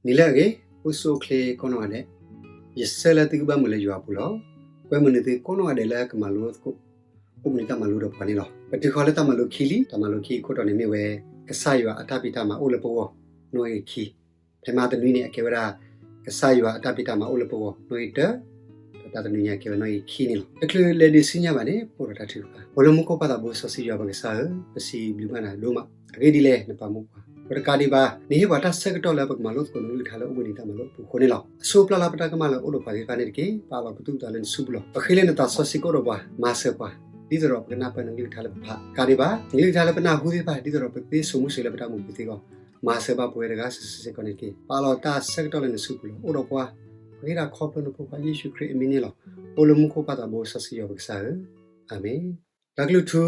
နံၤလၢအဂ့ၤ, အိၣ်ဆူၣ်အိၣ်ချ့ကိးနီၢ်ဂၤဒဲး, ယဆၢလၢသုကဘၣ်မုာ်လၢယွၤအပူၤလီၤ. ကွဲမုာ်နသုကိးနီၢ်ဂၤဒဲးလၢကမၤလိသကိး အိၣ်ဘှံးနံၤတၢ်မၤလိဒီးပှၤန့ၣ်လီၤ. ပတုၤဃီၤလၢတၢ်မၤလိခံလံ, တၢ်မၤလိခံအခိၣ်တီန့ၣ်မ့ၢ်ဝဲ ကစၢ်ယွၤအတၢ်ဖံးတၢ်မၤအိၣ်လၢပဂီၢ် နီၣ်ဂံၢ်ခံ. ဖဲမဟါတနွံန့ၣ် အကဲဝဲဒၣ် ကစၢ်ယွၤအတၢ်ဖံးတၢ်မၤအိၣ်လၢပဂီၢ် နီၣ်ဂံၢ်တၢ, ဒီးတၢ်တနွံညါကဲဝဲနီၣ်ဂံၢ်ခံန့ၣ်လီၤ. တချုးလဲၤဒံးဆူညါဘၣ်န့ၣ် ပအိၣ်ဒီးတၢ်ထုကဖၣ်. အိၣ်လၢမူခိၣ်ပၢ်သးဘိစီဆှံယွၤပကစၢ်ဧၢ, ပစံးဘျုးဘၣ်နၤဒိၣ်မး, အဂ့ၢ်ဒ်လဲၣ်နပာ်မူပှၤ, ဒီးတကးဒံးဘၣ် နဟ့ၣ်ပှၤတၢ်ဆၢကတီၢ်လၢပကမၤလိသကိးနကလုၢ်ကထါလၢအိၣ်ဘှံးနံၤတၢ်မၤလိအပူၤအဃိန့ၣ်လီၤ. အဆိပျၢ်လၢပတၢ်ကမၣ်လၢအိၣ်ဒီးပှၤသ့ၣ်တဖၣ်န့ၣ်တက့ၢ်. ပာ်လီၤပသူၣ်ပသးလၢနစုပူၤလီၤ. ပဃ့လၢနသးစီဆှံကအိၣ်ဒီးပှၤ, မၤစၢၤပှၤ, ဒ်သိးဒီးပကနၢ်ပၢၢ်နကလုၢ်ကထါလၢပဖး. တကးဒံးဘၣ် နကလုၢ်ကထါလၢပနၢ်ဟူသ့ၣ်တဖၣ် ဒ်သိးဒီးပသ့စိာ်မူစိာ်လၢပတၢ်အိၣ်မူပူၤသ့အဂီၢ်, မၤစၢၤဘၣ်ပဝဲတဂၤစုာ်စုာ်စ့ၢ်ကီးန့ၣ်တက့ၢ်. ပာ်လီၤတၢ်ဆၢကတီၢ်လၢနစုပူၤလီၤ. အိၣ်ဒီးပှၤ, ပဃ့တၢ်ခီဖျိနဖိခွါယ့ၣ်ၡူးခရံာ်အမံၤန့ၣ်လီၤ. အိၣ်လၢမူခိၣ်ပၢ်သးဘိစီဆှံယွၤပကစၢ်ဧၢ, အၤမ့ၣ်. တၢ်ကလုၢ်ထူ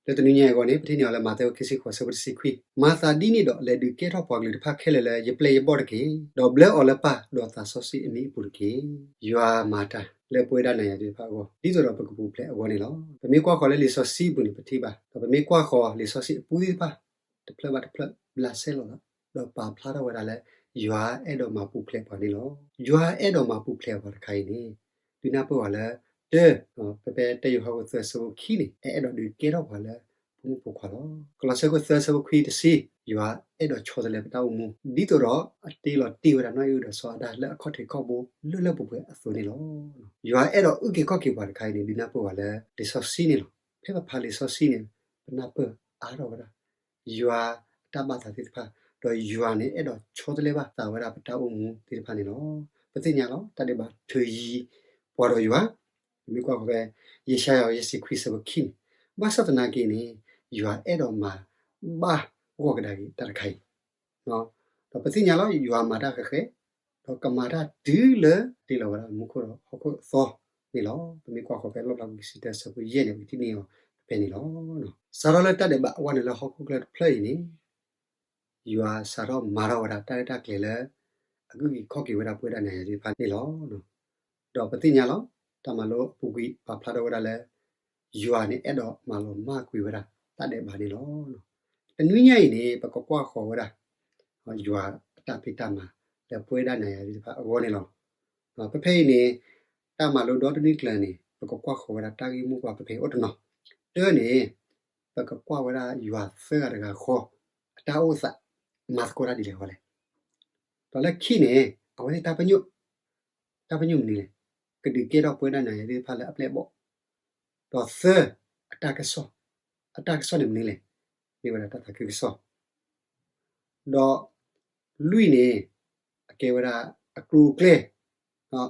လၢတနွံညါအံၤအဂီၢ်န့ၣ် ပထံၣ်န့ၢ်အီၤလၢမးသဲအခိၣ်ခံဆံဃိး ဆၢဖိတဆံခွံ, မၤသးဒ်န့ၣ်ဒီး လဲၤဒုးကဲထီၣ်ပှၤကလုာ်တဖၣ်ခဲလၢာ်လၢယပျဲၢ်ယဘီၣ်တက့ၢ်. ဒီးဘျၢအီၤလၢပၢ်ဒီးသးစီဆှံအမံၤအပူၤတက့ၢ်. ယွၤမၤတၢ်လၢပဝဲဒၣ်နၤယၤသ့ၣ်တဖၣ်အဂီၢ် ဒ်သိးဒီးပကပူၤဖျဲးအဂီၢ်န့ၣ်လီၤ. ပမ့ၢ်ကွၢ်ဃီၤလၢလံာ်စီဆှံအပူၤန့ၣ် ပထံၣ်ဘၣ်, ဒီးပမ့ၢ်ကွၢ်ဃီၤလံာ်စီဆှံအပူသ့ၣ်တဖၣ် တဖျၢၣ်ဘၣ်တဖျၢၣ် ဘျးစဲလီၤလီၤ, ဒီးပာ်ဖျါထီၣ်ဝဲဒၣ်လၢ ယွၤအဲၣ်ဒိးမၤပူၤဖျဲးပှၤန့ၣ်လီၤ. ယွၤအဲၣ်ဒိးမၤပူၤဖျဲးပှၤတခါအံၤန့ၣ် ဒုးနၢ်ပၢၢ်ဝဲလၢ တၢ, ဖဲဖဲတၢယိၤဟၣ်ခိၣ်သၢဆၢဖိခံန့ၣ် အအဲၣ်ဒိးဒုးကဲထီၣ်ပှၤလၢ ဖိမုၣ်ဖိခွါလီၤ. ကလီးစဲခိၣ်သၢဆၢဖိခွံတဆံ, ယွၤအဲၣ်ဒိးဆီတလဲပတၢ်အိၣ်မူ ဒ်သိးဒီးအတ့လီၤတ့ၢ်ဝဲဒၣ်နီၢ်အံၣ်ဒီးစီၤအၤဒၣ်လၢအခီၣ်ထံးခီၣ်ဘိလၢလၢပှဲၤပှဲၤအသိးန့ၣ်လီၤ. ယွၤအဲၣ်ဒိးအုၣ်က့ၤခီၣ်က့ၤပှၤတခါအံၤန့ၣ် ဒုးနၢ်ပၢၢ်ဝဲလၢလံာ်စီဆှံန့ၣ်လီၤ. ဖဲပဖးလံာ်စီဆှံန့ၣ် ပနၢ်ပၢၢ်အါထီၣ်ဝဲဒၣ် ယွၤအတၢ်ဘၣ်သးသ့ၣ်တဖၣ်, ဒီးယွၤန့ၣ်အဲၣ်ဒိးဆီတလဲဘၣ်သးဝဲဒၣ်ပတၢ်အိၣ်မူသ့ၣ်တဖၣ်န့ၣ်လီၤ. ပသ့ၣ်ညါလီၤ တၢ်ဒဲးဘးထုးယံၤပှၤဒီးယွၤ, ပမ့ၢ်ကွၢ်ဃီၤဖဲ ယၡါယၤ ယဲၢ်ဆံခွံဆၢဖိခံန့ၣ်, ဘၣ်ဆၣ်သနာ်က့န့ၣ် ယွၤအဲၣ်ဒိးမၤဘၣ်ဂီၢ်ကဒါက့ၤတၢ်တခါအံၤ, ဒီးပသ့ၣ်ညါလီၤ ယွၤမၤတၢ်ဃဲးဃဲး, ဒီးကမၤတၢ်တုၤလၢတ့လီၤဝဲဒၣ်မူခိၣ်ဒီးဟီၣ်ခိၣ်အသီန့ၣ်လီၤ. ပမ့ၢ်ကွၢ်ဃီၤဖဲလီၣ်ဖျါခိၣ်ခံဆံတၢဆၢဖိယဲၢ်န့ၣ် ပကထံၣ်န့ၢ်အီၤဖဲန့ၣ်လီၤ. စးထီၣ်လၢတၢ်ဒဲးဘးအဝဲန့ၣ်လၢဟီၣ်ခိၣ်ချၢတဖျၢၣ်အံၤန့ၣ် ယွၤစးထီၣ်မၤထီၣ်ဝဲဒၣ်တၢ်ရဲၣ်တၢ်ကျဲၤလၢ အကအုၣ်က့ၤခီၣ်က့ၤဝဲဒၣ်ပဝဲဒၣ်နၤယၤသ့ၣ်တဖၣ်န့ၣ်လီၤ. ဒီးပသ့ၣ်ညါလီၤ တၢ်မၤလိအပူၤကွံာ်ပာ်ဖျါထီၣ်ဝဲဒၣ်လၢ ယွၤန့ၣ်အဲၣ်ဒိးမၤလီၤမၢ်ကွံာ်ဝဲဒၣ်တၢ်ဒဲးဘးန့ၣ်လီၤ. တနွံညါအံၤန့ၣ် ပကကွၢ်ဃီၤဝဲဒၣ် ယွၤအတၢ်ဖံးတၢ်မၤလၢပဝဲဒၣ်နၤယၤသ့ၣ်တဖၣ်အဂီၢ်န့ၣ်လီၤ. ဖဲဖဲအံၤန့ၣ် တၢ်မၤလိဒီတနွံကျၢၤန့ၣ် ပကကွၢ်ဃီၤဝဲဒၣ်တၢ်ဂ့ၢ်မိၢ်ပှၢ်ဖဲဖဲအံၤအိၣ်တနီၤ, တၢန့ၣ် ပကကွၢ်ဝဲဒၣ်ယွၤသၢဂၤတဂၤဃီ အတၢ်အိၣ်သး မၤသကိးတၢ်ဒ်လဲၣ်ဃီလဲၣ်. ဒီးလၢခံန့ၣ် အဝဲသ့ၣ်တၢ်ပညိၣ်, တၢ်ပညိၣ်မနုၤလဲၣ်, ကဒုးကဲထီၣ်ပဝဲဒၣ်နၤယၤသ့ၣ်တဖၣ်လၢအပျဲၢ်အဘီၣ်, ဒီးသၢ အတၢ်ကစီၣ်, အတၢ်ကစီၣ်န့ၣ်မနုၤလဲၣ်, မ့ၢ်ဝဲဒၣ်တၢ်သးခုကစီၣ် ဒီးလွံၢ်န့ၣ် အကဲဝဲဒၣ်အကျိၤအကျဲ,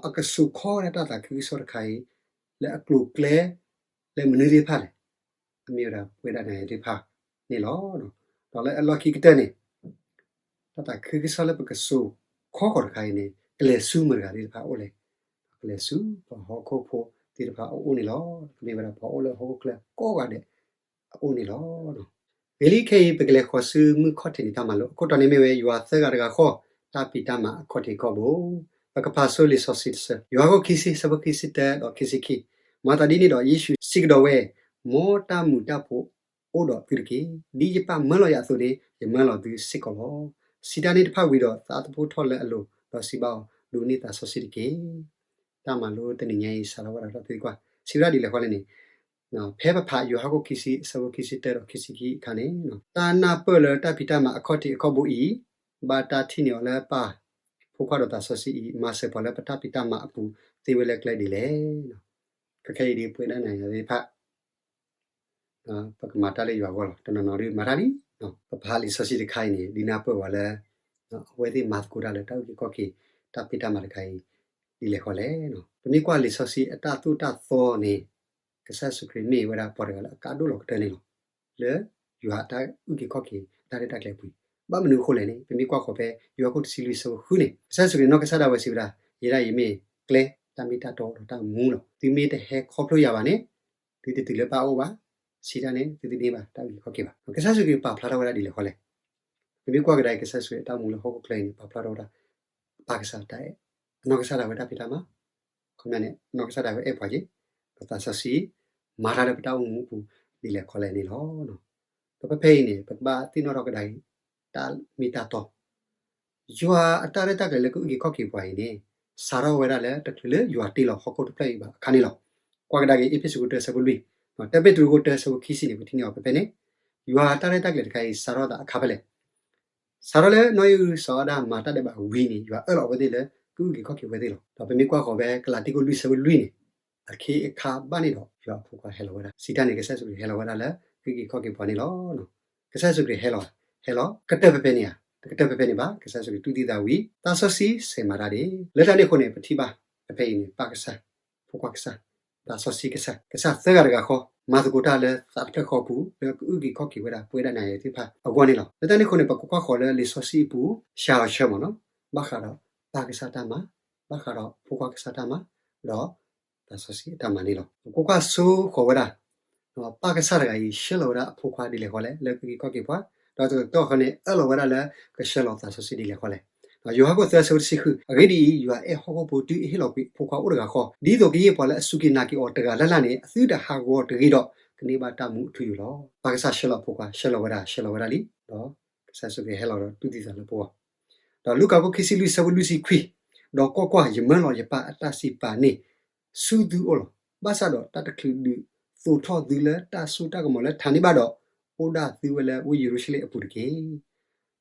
အကစိာ်ခီဝဲဒၣ်တၢ်သးခုကစီၣ်တခါအံၤ လၢအကျိၤအကျဲ လၢမနုၤသ့ၣ်တဖၣ်လဲၣ်, အမ့ၢ်ဝဲဒၣ်ပဝဲဒၣ်နၤယၤသ့ၣ်တဖၣ်န့ၣ်လီၤ. ဒီးလၢအလီၢ်ခံကတၢၢ်န့ၣ် တၢ်သးခုကစီၣ်လၢပကစိာ်ခီဃီၤတခါအံၤန့ၣ် ကလဲၤဆူမတၤတဂၤသ့ၣ်တဖၣ်အအိၣ်လဲၣ်, ကလဲၤဆူပှၤဟီၣ်ခိၣ်ဖိသ့ၣ်တဖၣ်အအိၣ်န့ၣ်လီၤ. ကမ့ၢ်ဝဲဒၣ်ပှၤအိၣ်လၢဟီၣ်ခိၣ်ချၢကိးဂၤဒဲး အအိၣ်န့ၣ်လီၤ. ဂ့ၤလံခဲအံၤ ပကလဲၤဃီၤဆူမုၢ်ခီၣ်ထံးန့ၣ်တၢ်မၤလိ အခိၣ်တီန့ၣ်မ့ၢ်ဝဲ ယွၤသၢဂၤတဂၤဃီ တၢ်ဖံးတၢ်မၤအခီၣ်ထံးခီၣ်ဘိ, ပကဖးဆိလံာ်စီဆှံတဆၢ, ယိၤဟၣ်ခိၣ်ခံဆံ ဆၢဖိခံဆံတၢဒီးခံဆံခံ, မၤသးဒ်န့ၣ်ဒီး ယ့ၣ်ၡူးစံးကဒီးဝဲ, မ်တၢ်မုာ်တၢ်ဖိးအိၣ်ဒီးသုတက့ၢ်. ဒ်ယပၢ်မၢလီၤယၤအသိးန့ၣ် ယမၢလီၤသုစ့ၢ်ကီးလီၤ. စံးတၢ်န့ၣ်တဖၣ်ဝံၤဒီး သးအသးဖီၣ်ထီၣ်လၢအလိၤ, ဒီးစံးဘၣ်အီၤ, ဒိးန့ၢ်သးစီဆှံတက့ၢ်. တၢ်မၤလိတနံၤညါအံၤစးထီၣ်ဝဲဒၣ်ဒီးသုကွၢ်, စံးဝဲဒၣ်ဒ်လဲၣ်ဃီလဲၣ်န့ၣ်, ဖဲပဖးယိၤဟၣ်ခိၣ်ခံဆံ အဆၢဖိခံဆံတၢဒီးခံဆံခံအခါန့ၣ်, တၢ်နၢ်ပၢၢ်လၢတၢ်ဖံးတၢ်မၤအခီၣ်ထံးအခီၣ်ဘိအံၤ, ဘၣ်တၢ်ထံၣ်န့ၢ်အီၤလၢပၢ်, ဖိခွါဒီးသးစီဆှံအံၤ မၤစၢၤပှၤလၢပတၢ်ဖံးတၢ်မၤအပူၤသ့ဝဲလၢကျဲဒ်လဲၣ်. ခဲခဲအံၤဒ်ပဝဲဒၣ်နၤယၤသ့ၣ်တဖၣ် ပကမၤတၢ်လၢယွၤအဂီၢ်လီၤ. တနီၤနီၤဒ်မၤတၢ်လံ, ပဖးလံာ်စီဆှံတခါအံၤန့ၣ် ဒုးနၢ်ပၢၢ်ဝဲလၢ အဝဲသ့ၣ်မၤသကိးတၢ်လၢတၢ်အုၣ်က့ၤခီၣ်က့ၤ တၢ်ဖံးတၢ်မၤတခါအံၤ ဒ်လဲၣ်ဃီလဲၣ်. ပမ့ၢ်ကွၢ်လံာ်စီဆှံအတၢ်သိၣ်တၢ်သီန့ၣ် ကစၢ်ယ့ၣ်ၡူးခရံာ်မ့ၢ်ဝဲဒၣ်ပှၤတဂၤလၢအကါဒိၣ်လီၤကတၢၢ်န့ၣ်လီၤ. လၢယွၤအတၢ်အုၣ်က့ၤခီၣ်က့ၤတၢ်ရဲၣ်တၢ်ကျဲၤအပူၤ, ဘၣ်မနုၤအဃိလဲၣ်န့ၣ် ပမ့ၢ်ကွၢ်ဃီၤဖဲ ယိၤဟၣ်ခိၣ်တဆံလွံၢ်ဆၢဖိဃုန့ၣ် ကစၢ်ယ့ၣ်ၡူးခရံာ်နီၢ်ကစၢ်ဒၣ်ဝဲစံးဝဲဒၣ်, ယဲဒၣ်အံၤမ့ၢ်ကျဲ, တၢ်မ့ၢ်တၢ်တီဒီးတၢ်မူလီၤ. သုမ့ၢ်တဟဲခီဖျိယၤဘၣ်န့ၣ် သုတတုၤလၢပၢ်အအိၣ်ဘၣ်, စံးတၢ်န့ၣ် သုတန့ၢ်ဘၣ်တၢ်အုၣ်က့ၤခီၣ်က့ၤဘၣ်. ကစၢ်ယ့ၣ်ၡူးခရံာ်ပာ်ဖျါထီၣ်ဝဲဒၣ်ဒ်လဲၣ်ဃီလဲၣ်. ပမ့ၢ်ကွၢ်ကဒါအံၤ ကစၢ်ယ့ၣ်ၡူးခရံာ်အတၢ်အိၣ်မူလၢဟီၣ်ခိၣ်ချၢအံၤန့ၣ် ပာ်ဖျါထီၣ်ဝဲဒၣ် ပၢ်ကစၢ်တၢ်အဲၣ်, နီၢ်ကစၢ်ဒၣ်ဝဲတၢ်ဖံးတၢ်မၤ, ခီပညီန့ၣ် နီၢ်ကစၢ်ဒၣ်ဝဲအဲၣ်ပှၤက့ၤ, ဒီးသးစီဆှံ မၤတၢ်လၢပတၢ်အိၣ်မူအပူၤဒ်လဲၣ်ခီလဲၣ်န့ၣ်လီၤ. ဒီးဖဲဖဲအံၤန့ၣ် ပကဘၣ်သ့ၣ်နီၣ်ထီၣ်ကဒါအံၤ တၢ်မ့ၢ်တၢ်တီ ယွၤအတၢ်ရဲၣ်တၢ်ကျဲၤလၢကအုၣ်က့ၤခီၣ်က့ၤပှၤအံၤန့ၣ် စးထီၣ်ဝဲဒၣ်လၢတချုးလၢယွၤတ့လီၤဟီၣ်ခိၣ်တဖျၢၣ်အံၤဘၣ်အခါန့ၣ်လီၤ. ကွၢ်ကဒါက့ၤ အ့းဖ့းစူးခိၣ်တၢ ဆၢဖိလွံၢ်, တၢ်ပ့းတရူးခိၣ်တၢ ဆၢဖိခံဆံန့ၣ် ပထံၣ်န့ၢ်အီၤဖဲဖဲန့ၣ်, ယွၤအတၢ်ရဲၣ်တၢ်ကျဲၤတခါအံၤ စးထီၣ်သးအခါဖဲလဲၣ်. စးထီၣ်လၢနီၢ်အံၣ်အုၣ်စီၤအၤဒၣ်မၤတၢ်ဒဲးဘးဝံၤန့ၣ် ယွၤအၢၣ်လီၤအဝဲသ့ၣ်လၢကအုၣ်က့ၤခီၣ်က့ၤဝဲသ့ၣ်လီၤ. ဒီးပမ့ၢ်ကွၢ်ဃီၤဖဲကလၤတံ ခိၣ်လွံၢ် ဆၢဖိလွံၢ်န့ၣ်, အခ့အခါဘၣ်န့ၣ်ဒီး ယွၤအဖိခွါဟဲလီၤဝဲဒၣ်, စံးတၢ်န့ၣ် ကစၢ်ယ့ၣ်ၡူးခရံာ်ဟဲလီၤဝဲဒၣ်လၢကအုၣ်က့ၤခီၣ်က့ၤပှၤန့ၣ်လီၤ. ကစၢ်ယ့ၣ်ၡူးခရံာ်ဟဲလီၤ, ဟဲလီၤကတၢၢ်ဖဲဖဲန့ၣ်ဧါ, တကတၢၢ်ဖဲဖဲန့ၣ်ဘၣ်, ကစၢ်ယ့ၣ်ၡူးခရံာ်တူၢ်သံသးဝံၤ သးစီဆှံစဲးမၤတၢ်ဒၣ်, လၢတၢ်န့ၣ်အဃိန့ၣ် ပထံၣ်ဘၣ်ဖဲဖဲအံၤန့ၣ် ပၢ်ကစၢ်, ဖိခွါကစၢ်, သးစီဆှံကစၢ်, ကစၢ်သၢဂၤတဂၤဃီ မၤသကိးတၢ်လၢသးတဖျၢၣ်ဃီအပူၤ လၢကအုၣ်က့ၤခီၣ်က့ၤဝဲဒၣ်ပဝဲဒၣ်နၤယၤသ့ၣ်တဖၣ်အဂီၢ်န့ၣ်လီၤ. လၢတၢ်န့ၣ်အဃိန့ၣ် ပကကွၢ်ဃီၤလၢလံာ်စီဆှံအပူၤ စှၤအီၤဆၢမးနီၤ, ဘၣ်ဃးဒီးပၢ်ကစၢ်တၢ်မၤ, ဘၣ်ဃးဒီးဖိခွါကစၢ်တၢ်မၤ, ဒီးသးစီဆှံအတၢ်မၤန့ၣ်လီၤ. ပကကွၢ်ဆိဃီၤဝဲဒၣ် ပၢ်ကစၢ်တဂၤအံၤ ဆှၢလီၤဝဲဒၣ်အဖိခွါဒ်လဲၣ်ဃီလဲၣ် လၢကအုၣ်က့ၤခီၣ်က့ၤပှၤ, ဒီးတကတီၢ်ဃီန့ၣ် အၢၣ်လီၤဝဲဒၣ်လၢကဆှၢလီၤသးစီဆှံဒ်လဲၣ်ဃီလဲၣ်. ယိၤဟၣ်ခိၣ်သၢ ဆၢဖိတဆံဃု, အဂ့ၢ်ဒ်အံၤ, ယွၤအဲၣ်ဟီၣ်ခိၣ်ဖိတုၤအဟ့ၣ်လီၤကွံာ်အဖိခွါအိၣ်တဂၤဃီ, ဒ်သိးကယဲၢ်ပှၤလၢအစူၢ်က့ၤနာ်က့ၤအီၤတဂၤလၢ်လၢ်န့ၣ် အသုတဟးဂီၤတဂ့ၤဒီး ကန့ၢ်ဘၣ်တၢ်မူအထူအယိာ်လီၤ. ပၢ်ကစၢ်ဆှၢလီၤအဖိခွါ, ဆှၢလီၤဝဲဒၣ်, ဆှၢလီၤဝဲဒၣ်လံ, ဒီးကစၢ်ယ့ၣ်ၡူးခရံာ်ဟဲလီၤဒီးတူၢ်သံသးလၢပဂီၢ်. ဒီးလူၤကၣ် ခိၣ်ခံဆံလွံၢ် ဆၢဖိလွံၢ်ဆံခွံ, ဒီးကွၢ်ကွၢ်, ယမၢလီၤယပၢ်အတၢ်စံးပာ်န့ၣ် ဆူသုအိၣ်လီၤ. ဘၣ်ဆၣ်ဒီးတၢ်တချုးဒုးသိးထီၣ်သုလၢတၢ်စိတၢ်ကမီၤလၢထးန့ၣ်ဘၣ်ဒီး, အိၣ်ဒၣ်သုဝဲလၢဝ့ၢ်ယရူၤၡလ့ၣ်အပူၤတက့ၢ်.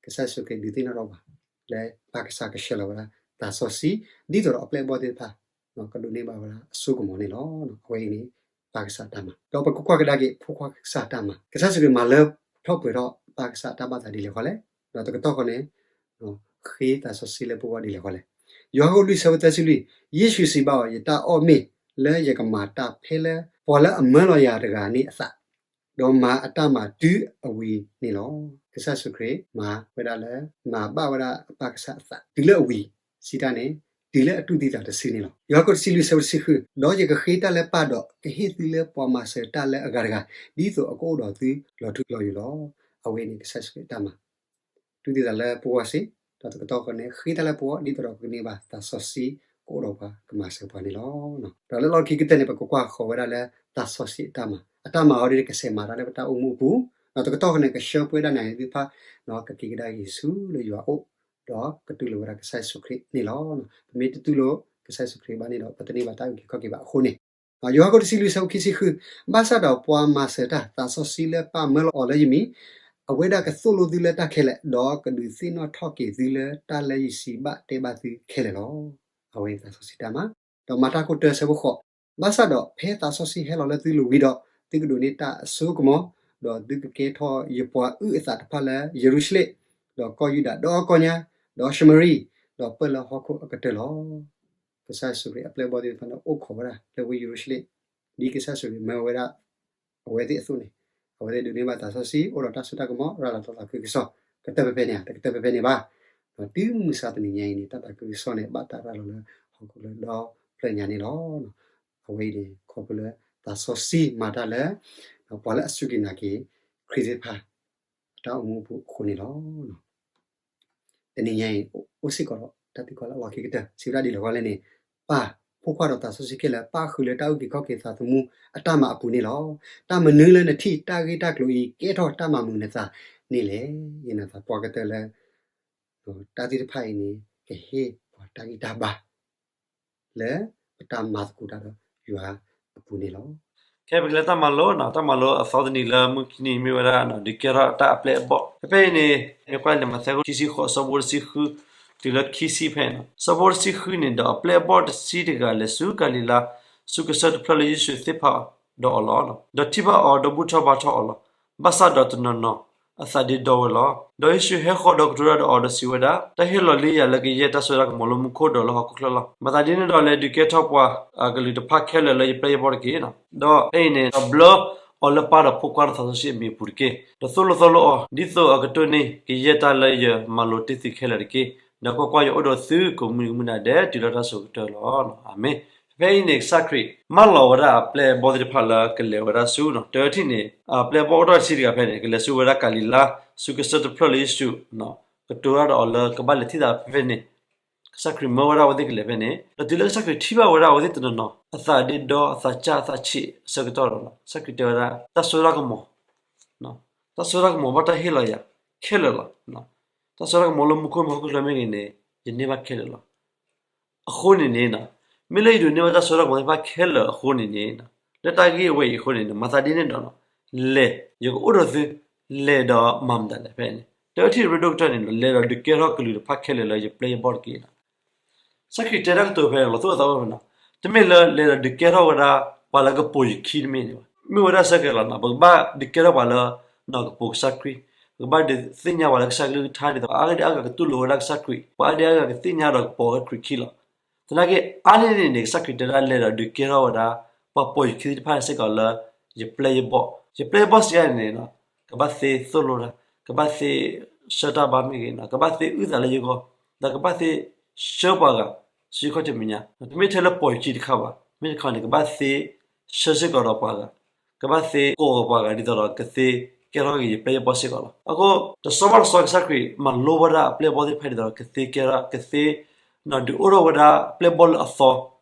ကစၢ်ယ့ၣ်ၡူးခရံာ်ဒုးသ့ၣ်နီၣ်ထီၣ်ပှၤ လၢပၢ်ကစၢ်ကဆှၢလီၤဝဲဒၣ်သးစီဆှံ ဒ်သိးဒီးအပျဲၢ်အဘီၣ်သ့ၣ်တဖၣ် ကဒိးန့ၢ်ဘၣ်ဝဲဒၣ်အစိကမီၤန့ၣ်လီၤ. အဝဲအံၤန့ၣ် ပၢ်ကစၢ်တၢ်မၤ, ဒီးပကကွၢ်ကဒါက့ၤ ဖိခွါကစၢ်တၢ်မၤ, ကစၢ်ယ့ၣ်ၡူးခရံာ်မၤလၢထီၣ်ပှဲၤထီၣ်ပၢ်ကစၢ်အတၢ်ဘၣ်သးဒ်လဲၣ်ဃီလဲၣ်, ဒီးတကတီၢ်ဃီန့ၣ် ဃ့သးစီဆှံလၢပဂီၢ်ဒ်လဲၣ်ဃီလဲၣ်. ယိၤဟၣ်ခိၣ်လွံၢ် ဆၢဖိသၢဆံလွံၢ်, ယ့ၣ်ၡူးစံးဘၣ်အီၤ, ယတၢ်အီၣ်မ့ၢ်လၢယကမၤတၢ်ဖဲလၢပှၤလၢအမၢလီၤယၤတဂၤန့ၣ်အသး, ဒီးမၤအတၢ်မၤတုၤအဝံၤန့ၣ်လီၤ. ကစၢ်ယ့ၣ်ၡူးခရံာ်မၤဝဲဒၣ်လၢ မၤဘၣ်ဝဲဒၣ်အပၢ်ကစၢ်အသး တုၤလၢအဝံၤ, စံးတၢ်န့ၣ် တုၤလၢအတူၢ်သံသးတစုန့ၣ်လီၤ. ယိၤဟၣ်ခိၣ်တဆံလွံၢ် ဆၢဖိတဆံဃု, ဒီးယကဃ့တၢ်လၢပၢ်ဒီး ကဟ့ၣ်သုလၢပှၤမၤစၢၤတၢ်လၢအဂၤတဂၤ, ဒ်သိးအကအိၣ်ဒီးသုလီၤထူလီၤယိာ်လီၤ. အဝဲန့ၣ်ကစၢ်ယ့ၣ်ၡူးခရံာ်အတၢ်မၤ တူၢ်သံသးလၢပဂီၢ်စ့ၢ်, ဒီးတကတီၢ်ဃီန့ၣ် ဃ့တၢ်လၢပဂီၢ် ဒ်သိးဒီးပကန့ၢ်ဘၣ်သးစီဆှံ ကအိၣ်ဒီးပှၤကမၤစၢၤပှၤန့ၣ်လီၤ. ဒီးလၢလီၢ်ခံကတၢၢ်န့ၣ် ပကကွၢ်ဃီၤဝဲဒၣ်လၢသးစီဆှံအတၢ်မၤ, အတၢ်မၤအီၤဒ်န့ၣ် ကစဲးမၤတၢ်လၢပတၢ်အိၣ်မူအပူၤ, ဒီးတကတီၢ်ဃီန့ၣ် ကဆှၢပဝဲဒၣ်နၤယၤသ့ၣ်တဖၣ် ကက့ၤကဒါက့ၤဆူလၢယွၤအအိၣ်, ဒီးကတူၢ်လိာ်ဝဲဒၣ်ကစၢ်ယ့ၣ်ၡူးခရံာ်န့ၣ်လီၤ. ပမ့ၢ်တတူၢ်လိာ်ကစၢ်ယ့ၣ်ၡူးခရံာ်ဘၣ်န့ၣ်ဒီး ပတန့ၢ်ဘၣ်တၢ်အုၣ်က့ၤခီၣ်က့ၤဘၣ်အဃိန့ၣ် ယိၤဟၣ်ခိၣ်တဆံလွံၢ် ဆၢဖိခံဆံဃု, ဘၣ်ဆၣ်ဒီးပှၤမၤစၢၤတၢ် သးစီဆှံလၢပၢ်မၢလီၤအီၤလၢယမံၤ, အဝဲဒၣ်ကသိၣ်လိသုလၢတၢ်ခဲလၢာ်, ဒီးကဒုးသ့ၣ်နီၣ်ထီၣ်က့ၤသုလၢတၢ်လၢယစံးဘၣ်တဲဘၣ်သုခဲလၢာ်လီၤ. အဝဲသးစီဆှံတၢ်မၤ, ဒီးမၤတၢ်ခိၣ်တၢ ဆၢဖိဃိး, ဘၣ်ဆၣ်ဒီးဖဲသးစီဆှံဟဲလီၤလၢသုလိၤဝံၤဒီး, သုကဒိးန့ၢ်တၢ်အစိကမီၤ, ဒီးသုကကဲထီၣ်ယပှၤအုၣ်အသးတဖၣ်လၢယရူၤၡလ့ၣ်, ဒီးကီၢ်ယူဒၤဒီကီၢ်ညါ, ဒီးၡမရံ, ဒီးပၢၢ်လၢဟီၣ်ခိၣ်အကတၢၢ်လီၤ. ကစၢ်ယ့ၣ်ၡူးခရံာ်အပျဲၢ်အဘီၣ်သ့ၣ်တဖၣ်န့ၣ် အိၣ်ခိးဝဲဒၣ်လၢဝ့ၢ်ယရူၤၡလ့ၣ်, ဒ်ကစၢ်ယ့ၣ်ၡူးခရံာ်မၢဝဲဒၣ်အဝဲသ့ၣ်အသိးန့ၣ်, အဝဲသ့ၣ်ဒိးန့ၢ်ဘၣ်သးစီဆှံ အိၣ်ဒီးတၢ်စိတၢ်ကမီၤ ရၤလီၤသးသးခုကစီၣ်, ကတၢၢ်ဖဲဖဲန့ၣ်ဧါ, တကတၢၢ်ဖဲဖဲန့ၣ်ဘၣ်. ဒီးတုၤမုၢ်ဆါတနံၤညါအံၤန့ၣ် တၢ်သးခုကစီၣ်န့ၣ် ဘၣ်တၢ်ရၤလီၤလၢဟီၣ်ခိၣ်လၢဒီဖျၢၣ်ညါန့ၣ်လီၤ. အဝဲအံၤန့ၣ် ခီဖျိလၢသးစီဆှံမၤတၢ်လၢ ပှၤလၢအစူၢ်က့ၤနာ်က့ၤခရံာ်သ့ၣ်တဖၣ် အတၢ်အိၣ်မူအပူၤအဃိန့ၣ်လီၤ. တနံၤညါအံၤ အိၣ်စ့ၢ်ကီးဒီးတၢ်သံကွၢ်လၢအလီၢ်ခံကတၢၢ် စံးဝဲဒၣ်ဒ်လဲၣ်ဃီလဲၣ်န့ၣ်, ပၢ်, ဖိခွါဒီးသးစီဆှံခဲလၢာ် ပၣ်ဃုာ်လၢတၢ်အုၣ်က့ၤခီၣ်က့ၤသးသမူအတၢ်မၤအပူၤန့ၣ်လီၤ. တၢ်မနုၤလၢနထံၣ်တၢ်ဂ့ၢ်တၢ်ကျိၤအံၤ ကဲထီၣ်တၢ်မၤမုာ်နသးန့ၣ်လဲၣ်. ယနာ်သပှၢ်ကတၢၢ်လၢ တၢ်သ့ၣ်တဖၣ်အံၤန့ၣ် ကဟ့ၣ်ပှၤတၢ်ဂံၢ်တၢ်ဘါ လၢပတၢ်မၤသကိးတၢ်ဒီးယွၤအပူၤန့ၣ်လီၤ. ခဲအံၤပကလဲၤတၢ်မၤလိ, တၢ်မၤလိအသီတနံၤလၢမုၢ်ခံနံၤမ့ၢ်ဝဲဒၣ် ဒုးကဲထီၣ်တၢ်အပျဲၢ်အဘီၣ်. ဖဲဖဲအံၤန့ၣ် မ့ၢ်ကွၢ်လံာ်မးသဲ ခံဆံဃိး ဆၢဖိတဆံဃု တုၤလၢခံဆံဖဲန့ၣ်, ဆၢဖိတဆံဃုန့ၣ်, ဒီးအပျဲၢ်အဘီၣ်တဆံတဂၤလဲၤဆူကၤလံၤလါ ဆူကစၢၢ်တဖျၢၣ်လၢယ့ၣ်ၡူးသ့ၣ်ဖးဒီးအီၤလီၤ. ဒီးထံၣ်ဘၣ်အီၤ ဒီးဘူၣ်ထီၣ်ဘါထီၣ်အီၤလီၤ. ဘၣ်ဆၣ်ဒီးတနီၤနီၤ အသးဒ့ဒီဝဲလီၤ. ဒီးယ့ၣ်ၡူးဟဲဃီၤဒီးကတိၤတၢ်ဒီးအီၤဒီးစံးဝဲဒၣ်, တၢ်ဟ့ၣ်လီၤလံယၤလၢကယဲၢ်တၢ်စိတၢ်ကမီၤလၢမူခိၣ်ဒီးလၢဟီၣ်ခိၣ်ချၢလီၤ. မၤသးဒ်န့ၣ်ဒီးလဲၤဒုးကဲထီၣ်ပှၤ အကလုာ်တဖၣ်ခဲလၢာ်လၢယပျဲၢ်ယဘီၣ်တက့ၢ်. ဒီးဖဲအံၤန့ၣ် ဒီးဘျၢအီၤလၢပၢ်ဒီးဖိခွါဒီးသးစီဆှံအမံၤအပူၤတက့ၢ်. ဒီးသိၣ်လိသီလိအီၤ ဒ်သိးအကတိၢ်န့ၢ်ကယဲၢ်တၢ်လၢယမၤလိတ့ၢ်သုခဲလၢာ်တက့ၢ်. ဒီးကွၢ်ကွၢ်, ယအိၣ်ဒီးသုကိးမုၢ်နံၤမုၢ်နၤဒဲး တုၤလၢတၢ်စိၤကတၢၢ်လီၤ. အၤမ့ၣ်. ဖဲအံၤန့ၣ် ကစၢ်ခရံာ် မၢလီၤဝဲဒၣ်အပျဲၢ်အဘီၣ်သ့ၣ်တဖၣ်လၢကလဲၤဝဲဒၣ်ဆူ, တထံၣ်န့ၣ် အပျဲၢ်အဘီၣ်အိၣ်ထီၣ်တဆံတဂၤဖဲန့ၣ် ကလဲၤဆူဝဲဒၣ်ကၤလံၤလါ ဆူကစၢၢ်တဖျၢၣ်လၢယ့ၣ်ၡူး ကတိၤတၢ်ဒီးအီၤလၢကဘၣ်လဲၤထံၣ်သးဖဲဖဲန့ၣ်, ကစၢ်ခရံာ်မၢဝဲဒၣ်အဝဲသ့ၣ်ကလဲၤဖဲန့ၣ်, ဒီးတုၤလၢကစၢ်ခရံာ်ထံၣ်ဘၣ်ဝဲဒၣ်အဝဲသ့ၣ်တနီၤနီၤ အသးဒ့ဒီ အသးစၢ်အသးဆံးအဆၢကတီၢ်ဒီးလီၤ, ကစၢ်ခရံာ်တဲဝဲဒၣ် တၢ်စိတၢ်ကမီၤ, တၢ်စိတၢ်ကမီၤဘၣ်တၢ်ဟ့ၣ်လီၤယၤခဲလၢာ်လီၤ. တၢ်စိတၢ်ကမီၤလၢမူခိၣ်မ့ၢ်ဟီၣ်ခိၣ်ချၢမ့ၢ်ဂ့ၤန့ၣ် ယန့ၢ်ဘၣ်ခဲလၢာ်လီၤ. အဃိန့ၣ်န့ၣ်, မ့ၢ်လၢယဒိးန့ၢ်ဘၣ်တၢ်စိတၢ်ကမီၤသ့ၣ်တဖၣ်ခဲလၢာ်အဃိန့ၣ်န့ၣ်, လၢတၢ်ဂ့ၢ်ဝဲအံၤအဃိန့ၣ် မၤသးဒ်န့ၣ်ဒီး, လဲၤ, ယကအိၣ်ဒီးသု, လဲၤဒီးမၤမတၤလဲၣ်ဖဲန့ၣ်, တၢထံၣ်ရ့ဒိၣ်ကတၢၢ်န့ၣ်ဒီး လဲၤဒီးဒုးကဲထီၣ်ကလုာ်တဖၣ်ခဲလၢာ်လၢယပျဲၢ်ယဘီၣ်တက့ၢ်လီၤ. ကစၢ်ခရံာ်တဲတၢ်ကတိၤဖဲန့ၣ် လီၤသူၣ်လီၤသးဝဲဖဲန့ၣ်, တမ့ၢ်လၢလဲၤဒီးဒုးကဲထီၣ်ဝဲဒၣ် ပှၤလၢကပိာ်ယခံတမ့ၢ်န့ၣ်ဘၣ်. မ့ၢ်ဝဲဒၣ်ဆၢကဲၤလီၤန့ၣ် ပကဘၣ်ဒုးကဲထီၣ်ပှၤလၢ ကပိာ်ကစၢ်ခရံာ်, ပကဘၣ်ဒုးသ့ၣ်ညါပှၤလၢကစၢ်ကလုၢ်ကထါဒ်သိး ပှၤအါဂၤဒံးအါဂၤကတူၢ်လိာ်ဝဲဒၣ်ကစၢ်ခရံာ်, ပှၤအါဂၤဒံးအါဂၤကသ့ၣ်ညါဒီးကပိာ်ဝဲခရံာ်ခံလီၤ. သနာ်က့ အါန့ၢ်န့ၣ်န့ၣ် ကစၢ်ခရံာ်တဲဒၣ်လဲၤဒီးဒုးကဲထီၣ်ဝဲဒၣ် ပှၤပိာ်ယခံသ့ၣ်တဖၣ်စ့ၢ်ကီးလၢ ယပျဲၢ်ယဘီၣ်, ယပျဲၢ်ယဘီၣ်စံးယၤန့ၣ်န့ၣ်, ကဘၣ်သ့သိၣ်လိတၢ်, ကဘၣ်သ့ဆှၢတၢ်ဘါမ့ၢ်ဂ့ၤ, ကဘၣ်သ့အုၣ်သးလၢယဂီၢ်, ဒီးကဘၣ်သ့ဆှၢပှၤဂၤ ဆူယခီၣ်ထံးမဲာ်ညါ, တမ့ၢ်ထဲလၢပိာ်ယခံတခါဘၣ်, မ့ၢ်တခီန့ၣ် ကဘၣ်သ့ဆှၢစ့ၢ်ကီးဒီးပှၤဂၤ, ကဘၣ်သ့ကိးဂၤပှၤဂၤဒ်သိးဒီးကသ့ကဲထီၣ်က့ၤယပျဲၢ်ယဘီၣ်စ့ၢ်ကီးလီၤ. အဃိ တစီၤဘၣ်တစီၤကစၢ်ခရံာ်မၤလိဝဲဒၣ်အပျဲၢ်ယဘီၣ်သ့ၣ်တဖၣ်ဒ်သိးဒီးကသ့ကဲထီၣ်, ကသ့ ဒုးအိၣ်ထီၣ်ဝဲဒၣ်ပျဲၢ်ဘီၣ်လၢအသီ,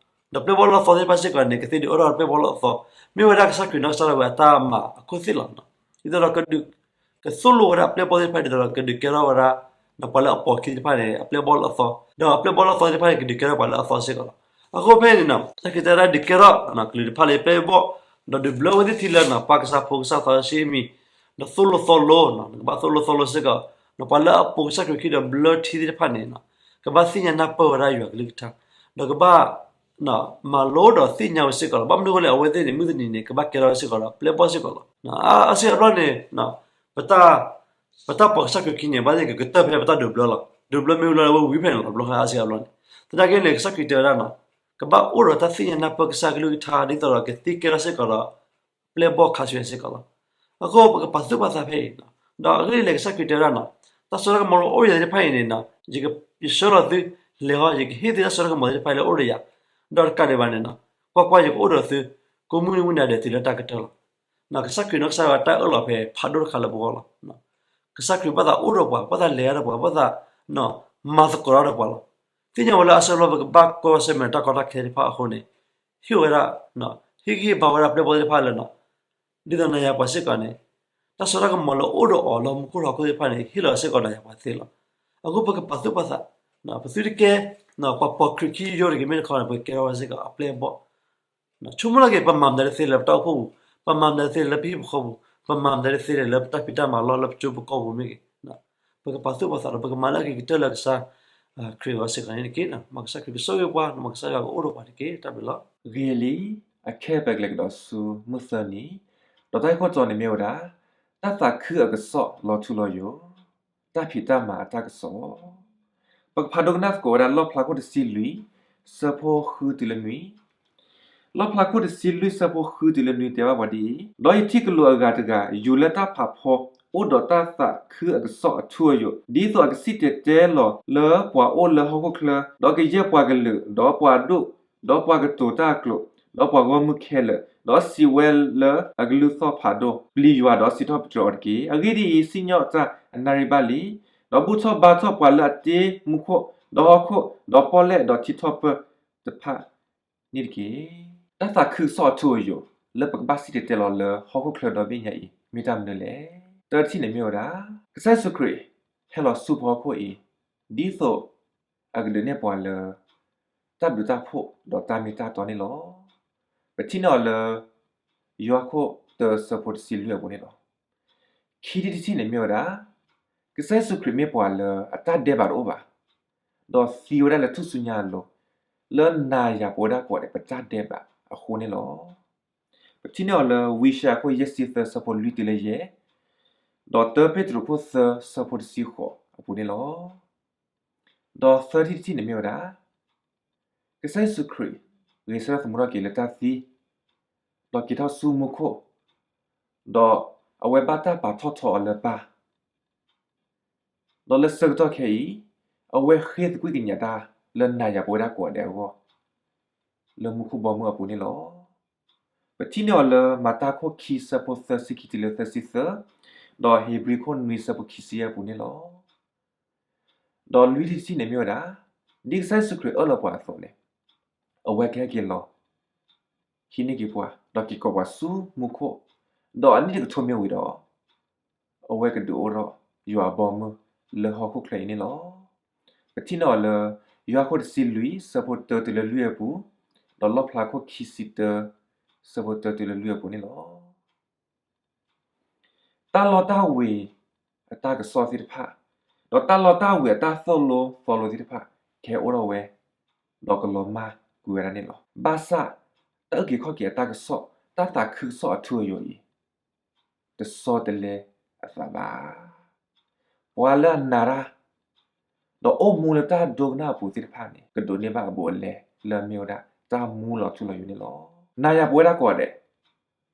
ဒီးပျဲၢ်ဘီၣ်လၢအသီသ့ၣ်တဖၣ်စ့ၢ်ကီးန့ၣ် ကသ့ဒုးအိၣ်ထီၣ်ပျဲၢ်ဘီၣ်လၢအသီ, မ့ၢ်ဝဲဒၣ်ကစၢ်ခရံာ်နီၢ်ကစၢ်ဒၣ်ဝဲအတၢ်မၤအခိၣ်သ့ၣ်လီၤ. ဒ်သိးဒီး ကသိၣ်လိဝဲဒၣ်ပျဲၢ်ဘီၣ်သ့ၣ်တဖၣ်ဒ်သိးဒီးကဒုးကဲထီၣ်ဝဲဒၣ် ပှၤလၢအပိာ်ခံသ့ၣ်တဖၣ်န့ၣ် အပျဲၢ်ဘီၣ်လၢအသီ, ဒီးအပျဲၢ်ဘီၣ်လၢအသီသ့ၣ်တဖၣ်န့ၣ် ကဒုးကဲထီၣ်ပှၤလၢအသီစ့ၢ်ကီးလီၤ. အဃိဖဲန့ၣ်န့ၣ် ကစၢ်ခရံာ်တဲဝဲဒၣ်ဒုးကဲထီၣ်ကလုာ်တဖၣ်လၢယပျဲၢ်ယဘီၣ်, ဒီးဒုးဘျၢဝဲသ့ၣ်ထံလၢ ပၢ်ကစၢ်ဖိကစၢ်သီဆံးမံၤ, ဒီးသိၣ်လိသီလိ, နကဘၣ်သိၣ်လိသီလိစ့ၢ်ကီး, ဒီးပှၤလၢအပိာ်ကစၢ်ခရံာ်ခံဒီးဘျၢထံသ့ၣ်တဖၣ်န့ၣ် ကဘၣ်သ့ၣ်ညါနၢ်ပၢၢ်ဝဲဒၣ်ယွၤကလုၢ်ကထါ, ဒီးကဘၣ် မၤလိဒီးသ့ၣ်ညါဝဲစ့ၢ်ကီးလီၤ. ဘၣ်မနုၤအဃိလဲၣ် အဝဲသ့ၣ်န့ၣ် မုၢ်တနံၤန့ၣ် ကဘၣ်ကဲထီၣ်ဝဲစ့ၢ်ကီးဒီးပျဲၢ်ဘီၣ်စ့ၢ်ကီးလီၤ. အါစုအါဘျီန့ၣ် ပတၢ်ပိာ်ကစၢ်ခရံာ်ခံန့ၣ် ဘၣ်သ့ၣ်ကကတၢၢ်ဖဲပတၢ်ဒုးဘျၢလီၤ. ဒုးဘျၢမ့ၢ်ဝံၤလီၤ အဝဲဝံၤဖဲန့ၣ်လီၤ ဘျီဃီအါစုအါဘျီန့ၣ်. သနာ်က့န့ၣ် ကစၢ်ခရံာ်တဲဝဲဒၣ်န့ၣ် ကဘၣ်အိၣ်ဒီးတၢ်သ့ၣ်ညါနၢ်ပၢၢ်ကစၢ်ကလုၢ်ကထါ ဒ်သိးဒီးကသ့ကဲထီၣ်စ့ၢ်ကီးဒီး ပျဲၢ်ဘီၣ်ခါဆူညါစ့ၢ်ကီးလီၤ. အဃိပကပာ်သူၣ်ပာ်သးဖဲအံၤ, ဒီးအဂ့ၢ်ဒ်လဲၣ် ကစၢ်ခရံာ်တဲဝဲဒၣ်န့ၣ် တၢ်စိတၢ်ကမီၤလၢအိၣ်ဒီးယၤသ့ၣ်တဖၣ်အံၤန့ၣ် ယကဆှၢလီၤသု, လဲၤဟီ ယကဟ့ၣ်သုတၢ်စိတၢ်ကမီၤသ့ၣ်တဖၣ်လၢအိၣ်ဒီးယၤ, ဒီးတကးဒံးဘၣ်န့ၣ် ကွၢ်ကွၢ် ယကအိၣ်ဒီးသု ကိးမုၢ်နံၤမုၢ်နၤဒဲးတုၤလၢတၢ်ကတၢၢ်လီၤ. ကစၢ်ခရံာ်နီၢ်ကစၢ်ဒၣ်ဝဲတၢ်အၢၣ်လီၤဖဲဖးဒိၣ်တခါလၢပဂီၢ်လီၤ. ကစၢ်ခရံာ်ဘၣ်သးအိၣ်ဒီးပှၤ, ဘၣ်သးလဲၤဒီးပှၤ, ဘၣ်သးမၤသကိးတၢ်ဒီးပှၤလီၤ. သ့ၣ်ညါဝဲလၢအါစုအါဘျီ ပကဘၣ်ကွၢ်ဆၢၣ်မဲာ်တၢ်ကီတၢ်ခဲသ့ၣ်တဖၣ်အဃိန့ၣ် ဟ့ၣ်ဝဲဒၣ်, ဟ့ၣ်ဂံၢ်ဟ့ၣ်ဘါဝဲဒၣ်ပျဲၢ်ဘီၣ်သ့ၣ်တဖၣ်လၢ ဒ်သိးနၤယၤပှၤစ့ၢ်ကီးန့ၣ် တၢ်စိတၢ်ကမီၤလၢအိၣ်ဒီးအီၤလၢမူခိၣ်ဟီၣ်ခိၣ်သ့ၣ်တဖၣ်န့ၣ် ဟ့ၣ်လီၤစ့ၢ်ကီးနၤယၤပှၤသ့လီၤ. အဃိပကပာ်သူၣ်ပာ်သး, ပသုတကဲ ပှၤပိာ်ခရံာ်ခံယိတဂ့ၤ မ့ၢ်တခီန့ၣ် ပကကဲထီၣ်ဝဲစ့ၢ်ကီးအပျဲၢ်အဘီၣ်. ဆိကမိၣ်လီၤက့ၤ ပမၤမတၤတသ့လၢပတၢ်အိၣ်ဖှိၣ်ပူၤ, ပမၤမတၤတသ့လၢပဟံၣ်ပဃီပူၤ, ပမၤမတၤတသ့လၢပတၢ်ဖံးတၢ်မၤလီၢ်လၢပကၠိပကီၢ်ပူၤမ့ၢ်ဂ့ၤ, ပကပာ်သူၣ်ပာ်သးဒီး ပကမၤလၢအဂ့ၤကတၢၢ်လၢကစၢ်ခရံာ်အဂီၢ်စ့ၢ်ကီးန့ၣ်တက့ၢ်. မ်ကစၢ်ခရံာ်ကဆိၣ်ဂ့ၤပှၤ, မ်ကစၢ်ယွၤကအိၣ်ဒီးပှၤတက့ၢ်. တၢ်ဘျုးလီၤ. ဂ့ၤလံ, အခဲပကလဲၤကဒီးဆူမုၢ်သၢနံၤ, ဒီးတၢ်ဂ့ၢ်ခိၣ်တီန့ၣ်မ့ၢ်ဝဲဒၣ် တၢ်သးခုအကစီၣ်လီၤထူလီၤယိာ်, တၢ်ဖံးတၢ်မၤအတၢ်ကစီၣ်. ပကဖးဒိကနၣ်သကိးဝဲဒၣ် လီၣ်ဖျါခိၣ်တဆံလွံၢ် ဆၢဖိဃုတုၤလၢနွံ, လီၣ်ဖျါခိၣ်တဆံလွံၢ် ဆၢဖိဃုတုၤလၢနွံ တဲဘၣ်ပှၤဒ်အံၤ, ဒီးယထံၣ်ကလူးအဂၤတဂၤ ယူၤလၢတၢ်ဖးဖီ အိၣ်ဒီးတၢ်သးခုအကစီၣ်အထူအယိာ်, ဒ်သိးအကစံၣ်တဲၤတဲလီၤလၢပှၤအိၣ်လၢဟီၣ်ခိၣ်ချၢ, ဒီးကယဲၢ်ပှၤကလုာ်, ဒီးပှၤဒိၣ်, ဒီးပှၤကတိၤတၢ်အကျိာ်, ဒီးပှၤဂီၢ်မုၢ်ခဲလၢာ်, ဒီးစံးဝဲလၢအကလုၢ်သီၣ်ဖးဒိၣ်, ပျံၤယွၤဒီးစံးထီၣ်ပတြၢၤအီၤတက့ၢ်. အဂ့ၢ်ဒ်အံၤ, စံၣ်ညီၣ်တၢ်အနၣ်ရံၣ်ဘၣ်လံ, ဒီးဘူၣ်ထီၣ်ဘါထီၣ်ပှၤလၢအတ့မူခိၣ်, ဒီးဟီၣ်ခိၣ်, ဒီးပီၣ်လဲၣ်, ဒီးထံထီၣ်ပၢၢ်တဖၣ်န့ၣ်တက့ၢ်. တၢ်သးခုကစီၣ်အထူအယိာ် လၢပကဘၣ်စံၣ်တဲၤတဲလီၤလၢဟီၣ်ခိၣ်ချၢဒီဘ့ၣ်ညါအံၤ မ့ၢ်တၢ်မနုၤလဲၣ်. တၢတထံၣ်န့ၣ်မ့ၢ်ဝဲဒၣ် ကစၢ်ယ့ၣ်ၡူးခရံာ် ဟဲလီၤဆူပှၤဟီၣ်ခိၣ်အံၤ ဒ်သိးအကဒုးနဲၣ်ပှၤလၢ တၢ်ဘျုးတၢ်ဖှိၣ်ဒီးတၢ်မ့ၢ်တၢ်တီန့ၣ်လီၤ. ပထံၣ်န့ၢ်အီၤလၢ ယိၤဟၣ်ခိၣ်တၢ ဆၢဖိတဆံလွံၢ်အပူၤန့ၣ်လီၤ. ခံထံၣ်တထံၣ်န့ၣ်မ့ၢ်ဝဲဒၣ် ကစၢ်ယ့ၣ်ၡူးခရံာ်မ့ၢ်ပှၤလၢအတၢ်ဒဲးဘးတအိၣ်ဘၣ်, ဒီးသံဝဲဒၣ်လၢထူၣ်စုညါအလိၤ, လၢနၤယၤပဝဲဒၣ်ကိးဂၤဒဲး ပတၢ်ဒဲးဘးအဃိန့ၣ်လီၤ. ပထံၣ်န့ၢ်အီၤလၢ ဝံယၡါယၤခိၣ်ယဲၢ်ဆံသၢ ဆၢဖိလွံၢ်တုၤလၢယဲၢ်, ဒီးတၢပ့းတရူးခိၣ်သၢ ဆၢဖိတဆံဃိးအပူၤန့ၣ်လီၤ. ဒီးသၢထံၣ်တထံၣ်န့ၣ်မ့ၢ်ဝဲဒၣ် ကစၢ်ယ့ၣ်ၡူးခရံာ် ဂဲၤဆၢထၢၣ်သမူထီၣ်က့ၤလၢတၢ်သံ, ဒီးက့ၤထီၣ်ဆူမူခိၣ်, ဒီးအဝဲဘၣ်တၢ်ပာ်ထီၣ်ထီအီၤလၢပၢ်, ဒီးလၢဆၢကတီၢ်ခဲအံၤ အဝဲဃ့သကွံၢ်ကညးတၢ်လၢနၤယၤပဝဲဒၣ်ကိးဂၤဒဲးအဂီၢ် လၢမူခိၣ်ဘီမုၢ်အပူၤန့ၣ်လီၤ. ပထံၣ်န့ၢ်အီၤလၢမၤတၢ်ခိၣ်ခံ ဆၢဖိသၢဆံခံတုၤလၢသၢဆံသၢ, ဒီးဧ့ၤဘြံၤခိၣ်နွံ ဆၢဖိခံဆံယဲၢ်အပူၤန့ၣ်လီၤ. ဒီးလွံၢ်ထံၣ်တထံၣ်န့ၣ်မ့ၢ်ဝဲဒၣ် ဒ်ကစၢ်ယ့ၣ်ၡူးခရံာ်အၢၣ်လီၤပှၤအသိးန့ၣ် အဝဲကဟဲက့ၤလီၤ ဟံးန့ၢ်က့ၤပှၤ ဒီးက့ၤကိးပှၤဆူမူခိၣ်, ဒီးအနံၣ်တကထိမ့ၢ်ဝံၤဒီး အဝဲကဒုးအိၣ်ထီၣ်ယွၤအဘီအမုၢ် လၢဟီၣ်ခိၣ်ချၢအံၤန့ၣ်လီၤ. ပထံၣ်န့ၢ်အီၤလၢ ယိၤဟၣ်ခိၣ်တဆံလွံၢ် ဆၢဖိတၢတုၤလၢလွံၢ်အပူၤ, ဒီးလီၣ်ဖျါခိၣ်ခံဆံတၢ ဆၢဖိတၢတုၤလၢလွံၢ်အပူၤန့ၣ်လီၤ. တၢ်လီတၢ်ဝ့ၤအတၢ်ကစီၣ်သ့ၣ်တဖၣ်, ဒီးတၢ်လီတၢ်ဝ့ၤအတၢ်သိၣ်လိသီလိသ့ၣ်တဖၣ် ကဟဲအိၣ်ထီၣ်ဝဲ, ဒီးကလီၤမၢ်ကွံာ်ဝဲဒၣ်န့ၣ်လီၤ. ဘၣ်ဆၣ် တၢ်အုၣ်က့ၤခီၣ်က့ၤအတၢ်ကစီၣ်, တၢ်သးခုကစီၣ်အထူအယိာ်အံၤ တဆီတလဲအသးဘၣ်. ပှၤလၢအနာ်တၢ် ဒီးအိၣ်မူလၢတၢ်ဒိကနၣ်အပူၤသ့ၣ်တဖၣ်န့ၣ် ကဒိးန့ၢ်ဘၣ်အဘူးအလဲလၢအမ့ၢ်ဝဲဒၣ်တၢ်မူလီၤထူလီၤယိာ်န့ၣ်လီၤ. နၤယၤပဝဲဒၣ်ကိးဂၤဒဲး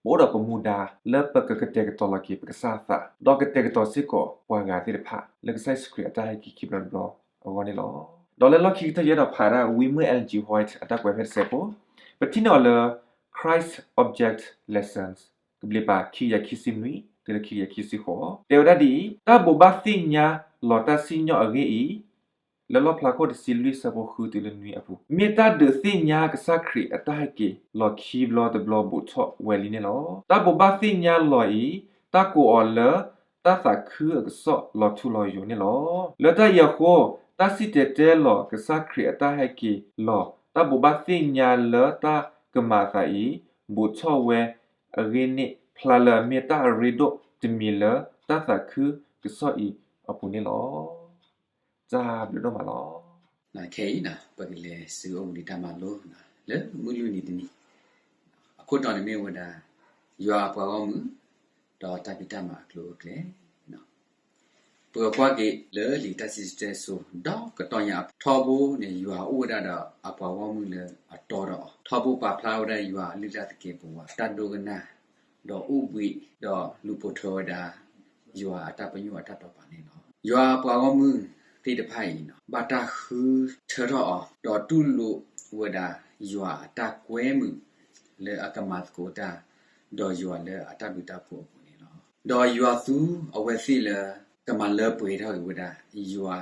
ပအိၣ်ဒီးပမူဒါလၢပကကတဲာ်ကတီၤလီၤက့ၤပကစၢ်သး, ဒီးကတဲာ်ကတီၤစ့ၢ်ကီးပှၤဂၤသ့ၣ်တဖၣ် လၢကစၢ်ယ့ၣ်ၡူးခရံာ်အတၢ်ဟဲက့ၤခံဘျီတဘျီအဂီၢ်န့ၣ်လီၤ. ဒီးလၢလီၢ်ခံကတၢၢ်ယအဲၣ်ဒိးဖးဒၣ် Wilmer Ellen G. White အတၢ်ကွဲးဖဲတစဲးဖိ, ပထံၣ်န့ၢ်အီၤလၢ Christ Object Lessons ကဘျံးပၤခံကယၤခံဆံနွံ တုၤလၢခံကယၤခံဆံဃိး တဲဝဲဒၣ်ဒ်အံၤ, တၢ်ဘိးဘၣ်သ့ၣ်ညါလီၤတၢ်စံၣ်ညီၣ်အဂ့ၢ်အံၤ လၢလီၣ်ဖျါခိၣ်တဆံလွံၢ် ဆၢဖိဃုတုၤလၢနွံအပူၤ မ့ၢ်တၢ်ဒုးသ့ၣ်ညါကစၢ်ခရံာ်အတၢ်ဟဲက့ၤလီၤခံဘျီတဘျီဘူးထီၣ်ဝဲလံန့ၣ်လီၤ. တၢ်ဘိးဘၣ်သ့ၣ်ညါလီၤအံၤ တၢ်ကိးအီၤလၢ တၢ်သးခုအကစီၣ်လီၤထူလီၤယိာ်န့ၣ်လီၤ. လၢတၢ်အံၤအဃိ တၢ်စံၣ်တဲၤတဲလီၤကစၢ်ခရံာ်အတၢ်ဟဲက့ၤလီၤ တၢ်ဘိးဘၣ်သ့ၣ်ညါလၢတၢ်ကမၤအသးအံၤ ဘူးထီၣ်ဝဲအဂ့ၢ်န့ၣ် ဖျါလၢအမ့ၢ်တၢ်အရ့ဒိၣ်တမံၤလၢတၢ်သးခုကစီၣ်အံၤအပူၤန့ၣ်လီၤ. တၢ်ဘျုးဒိၣ်မးလီၤ. ခဲအံၤ ပကလဲၤဆူအအိၣ်ဘှံးနံၤတၢ်မၤလိ လၢမုၢ်လွံၢ်နံၤတနံၤ အခိၣ်တီန့ၣ်မ့ၢ်ဝဲဒၣ် ယွၤအပှၤဂီၢ်မုၢ် ဒီးတၢ်ဖံးတၢ်မၤအကျိၤအကျဲ ပကကွၢ်က့ၤလၢလံာ်တၢ်စံၣ်စိၤတဲစိၤ ဒီးကတီၢ်ညါအထီဘိန့ၣ် ယွၤအိၣ်ဝဲဒၣ်ဒီးအပှၤဂီၢ်မုၢ်လၢအတီဒီးအီၤ, ထီဘိပာ်ဖျါဝဲဒၣ်ယွၤအလုၢ်အလၢ်သကဲးပဝး တၢ်ဒိကနၣ် ဒီးအိၣ်ဘှံး ဒီးလူၤပိာ်ထွဲဝဲဒၣ် ယွၤအတၢ်ပညိၣ်အတၢ်တိာ်ပာ်န့ၣ်လီၤ. ယွၤအပှၤဂီၢ်မုၢ်သ့ၣ်တဖၣ်အံၤ ဘၣ်တၢ်ဃုထၢထီၣ်အီၤ ဒီးတူၢ်လိာ်ဝဲဒၣ်ယွၤအတၢ်ကွဲမုာ်လၢအကမၤသကိးတၢ် ဒီးယွၤလၢအတၢ်ဘျုးတၢ်ဖှိၣ်အပူၤန့ၣ်လီၤ. ဒီးယွၤသူအဝဲသ့ၣ်လၢ ကမၤလၢပှဲၤထီၣ်က့ၤဝဲဒၣ် ယွၤ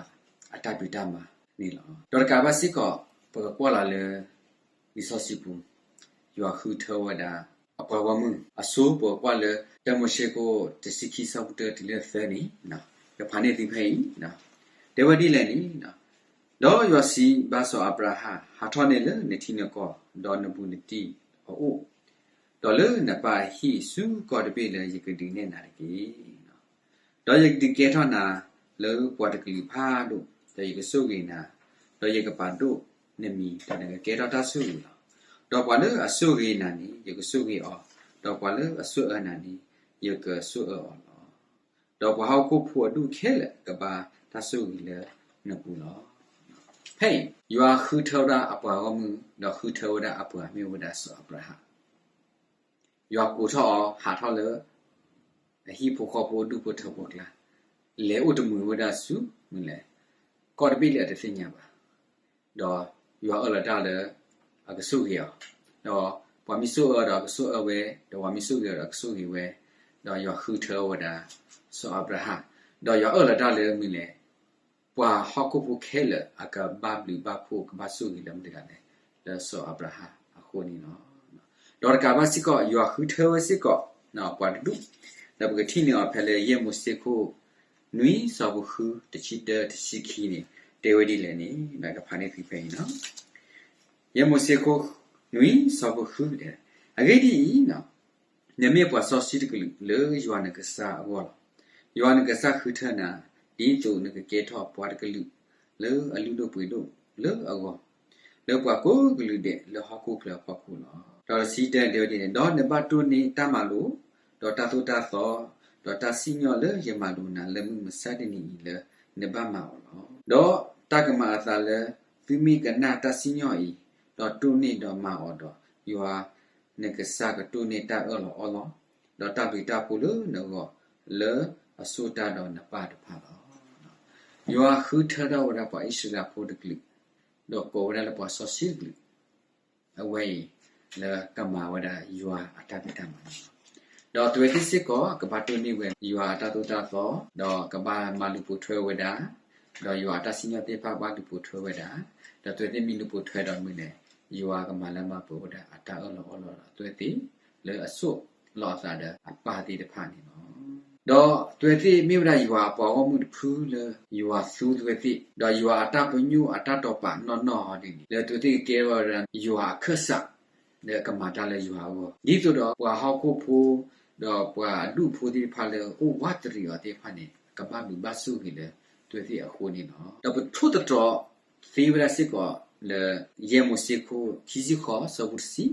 အတၢ်ဖံးတၢ်မၤန့ၣ်လီၤ. ဒီးတကးဘၣ်စ့ၢ်ကီး ပကကွၢ်လီၤလၢ လံာ်စီဆှံပူၤ ယွၤဃုထၢဝဲဒၣ် အပှၤဂီၢ်မုၢ်အစိၤ ပကကွၢ်လၢ တၢမိၤၡ့ခိၣ်တဆံခံ ဆၢဖိတၢတုၤလၢသၢန့ၣ် ယဖးန့ၢ်သုဖဲအံၤ တဲဝဲဒ်လဲၣ်န့ၣ်, ဒီးယွၤစံးဘၣ်စီၤအၤဘြၤဟၣ်, ဟးထီၣ်န့ၢ်လၢနထံနကီၢ်, ဒီးနဘူးနတံၢ်အအိၣ်, ဒီးလၢနပၢ်အဟံၣ်ဆူကီၢ်တဘ့ၣ်လၢယကဒုးနဲၣ်နၤတက့ၢ်. ဒီးယကဒုးကဲထီၣ်နၤလၢပှၤတကလုာ်ဖးဒိၣ်, ဒီးယကဆိၣ်ဂ့ၤနၤ, ဒီးယကပာ်ဒိၣ်နမံၤ, ဒီးနကကဲထီၣ်တၢ်ဆိၣ်ဂ့ၤလီၤ. ဒီးပှၤလၢအဆိၣ်ဂ့ၤနၤန့ၣ် ယကဆိၣ်ဂ့ၤအီၤ, ဒီးပှၤလၢအဆိၣ်အၢနၤန့ၣ် ယကဆိၣ်အၢအီၤလီၤ. ဒီးပှၤဟီၣ်ခိၣ်ဖိအဒူၣ်ခဲလၢာ်ကဘါတၢ်ဆိၣ်ဂ့ၤလၢနပူၤလီၤ. ဖဲအံၤ ယွၤဃုထၢဝဲဒၣ်အပှၤဂီၢ်မုၢ်, ဒီးဃုထၢဝဲဒၣ်အပှၤမ့ၢ်ဝဲဒၣ်စီၤအၤဘြၤဟၣ် ယွၤကိးထီၣ်အီၤ ဟးထီၣ်လၢ အဟံၣ်ဖိဃီဖိဒူၣ်ဖိထၢဖိအကျါ, လဲၤအိၣ်တမှံၤဝဲဒၣ်ဆူမုၢ်လဲၣ်, ကီၢ်တဘ့ၣ်လၢအတသ့ၣ်ညါဘၣ်. ဒီးယွၤအၢၣ်လီၤတၢ်လၢ အကဆိၣ်ဂ့ၤအီၤ, ဒီးပှၤမ့ၢ်ဆိၣ်အၢအီၤဒီးအကဆိၣ်အၢဝဲ, ဒီးပှၤမ့ၢ်ဆိၣ်ဂ့ၤအီၤဒီးအကဆိၣ်ဂ့ၤဝဲ, ဒီးယွၤဃုထၢဝဲဒၣ် စီၤအၤဘြၤဟၣ်, ဒီးယွၤအၢၣ်လီၤတၢ်လၢမုၢ်လဲၣ် ပှၤဟီၣ်ခိၣ်ဖိခဲလၢာ်အကဘၣ်ဘျုးဘၣ်ဖှိၣ်ကဘၣ်ဆိၣ်ဂ့ၤလၢမတၤတဂၤလဲၣ်, လၢစီၤအၤဘြၤဟၣ်အဃိန့ၣ်လီၤ. ဒီးတကးဘၣ်စ့ၢ်ကီး ယွၤဃုထၢဝဲစ့ၢ်ကီး ပှၤတဒူၣ်, ဒီးပကထံၣ်န့ၢ်အီၤဖဲလၢယဲၢ်မိၤၡ့ခိၣ် နွံ ဆၢဖိဃု တဆံတၢ တဆံခံန့ၣ် တဲဝဲဒ်လဲၣ်န့ၣ် ကဖးန့ၢ်သုဖဲအံၤလီၤ. ယဲၢ်မိၤၡ့ခိၣ် နွံ ဆၢဖိဃု အဂ့ၢ်ဒ်အံၤ, နမ့ၢ်ပှၤစီဆှံတကလုာ်လၢယွၤနကစၢ်အဂီၢ်လီၤ. ယွၤနကစၢ်ဃုထၢနၤ ဒ်သိးနကကဲထီၣ်ပှၤတကလုာ်လၢအလုၢ်ဒိၣ်ပှ့ၤဒိၣ်လၢအဂီၢ်, လၢပှၤကိးကလုာ်ဒဲးလၢဟီၣ်ခိၣ်ချၢအဖီခိၣ်လီၤ. ဒီးတဆံတၢတဲဝဲဒ်လဲၣ်, ဒီးနဘၣ်တိၢ်န့ၢ်တၢ်မၤလိာ်, ဒီးတၢ်သိၣ်တၢ်သီ, ဒီးတၢ်စံၣ်ညီၣ်လၢယမၤလိာ်နၤလၢမုၢ်မဆါတနံၤအံၤလၢနဘၣ်မၤအီၤလီၤ. ဒီးတၢ်ကမၤအသးလၢသုမ့ၢ်ကနၣ်တၢ်စံၣ်ညီၣ်အံၤ, ဒီးတိၢ်န့ၢ်ဒီးမၤအီၤဒီး, ယွၤနကစၢ်ကတိၢ်န့ၢ်တၢ်အၢၣ်လီၤအီလီၤ, ဒီးတၢ်ဘျုးတၢ်ဖှိၣ်လၢနဂီၢ်လၢအဆိၣ်တၢ်ဒီးနပၢ်တဖၣ်လီၤ. ယွၤဃုထၢထီၣ်ဝဲဒၣ်ပှၤအံၣ်စရ့လးဖိတကလုာ်, ဒီးကိးဝဲဒၣ်လၢပှၤစီဆှံတကလုာ် အဝဲအံၤလၢကမၤဝဲဒၣ်ယွၤအတၢ်ဖံးတၢ်မၤန့ၣ်လီၤ. ဒီးအဝဲသ့ၣ်စ့ၢ်ကီး ကဘၣ်တိၢ်န့ၢ်ဝဲယွၤအတၢ်သိၣ်တၢ်သီ, ဒီးကဘၣ်မၤလူၤပိာ်ထွဲဝဲဒၣ်, ဒီးယွၤအတၢ်စံၣ်ညီၣ်သ့ၣ်တဖၣ်ဘၣ်လူၤပိာ်ထွဲဝဲဒၣ်, ဒီးအဝဲသ့ၣ်မ့ၢ်လူၤပိာ်ထွဲဒီးမုၢ်လဲၣ်, ယွၤကမၤလၢမၤပှဲၤဝဲဒၣ်အတၢ်အၢၣ်လီၤအီလီၤဒီးအဝဲသ့ၣ် လၢအဆိၣ်လီၤအသးဒီးအပၢ်သ့ၣ်တဖၣ်န့ၣ်လီၤ. ဒီးအဝဲသ့ၣ်မ့ၢ်ဝဲဒၣ်ယွၤအပှၤဂီၢ်မုၢ်တဖုလၢ ယွၤသူအဝဲသ့ၣ်, ဒီးယွၤအတၢ်ပညိၣ်အတၢ်တိာ်ပာ်နီၢ်နီၢ်အီၤဒ်န့ၣ် လၢအဝဲသ့ၣ်ကကဲထီၣ်ဝဲဒၣ်ယွၤအခၢၣ်စး လၢအကမၤတၢ်လၢယွၤအဂီၢ်, ဒ်သိးဒီးပှၤဟီၣ်ခိၣ်ဖိ ဒီးပှၤအဒူၣ်ဖိသ့ၣ်တဖၣ်လၢအအိၣ်ဝးတရံးအီၤသ့ၣ်တဖၣ်န့ၣ် ကဘၣ်ဘျုးဘၣ်ဆိၣ်ဂ့ၤလၢအဝဲသ့ၣ်အဃိန့ၣ်လီၤ. ဒီးပထိၣ်သတြီၤသ့ဝဲဒၣ်စ့ၢ်ကီးလၢ ယဲၢ်မိၤၡ့ခိၣ်ခံဆံဃိး ဆၢဖိတဆံ,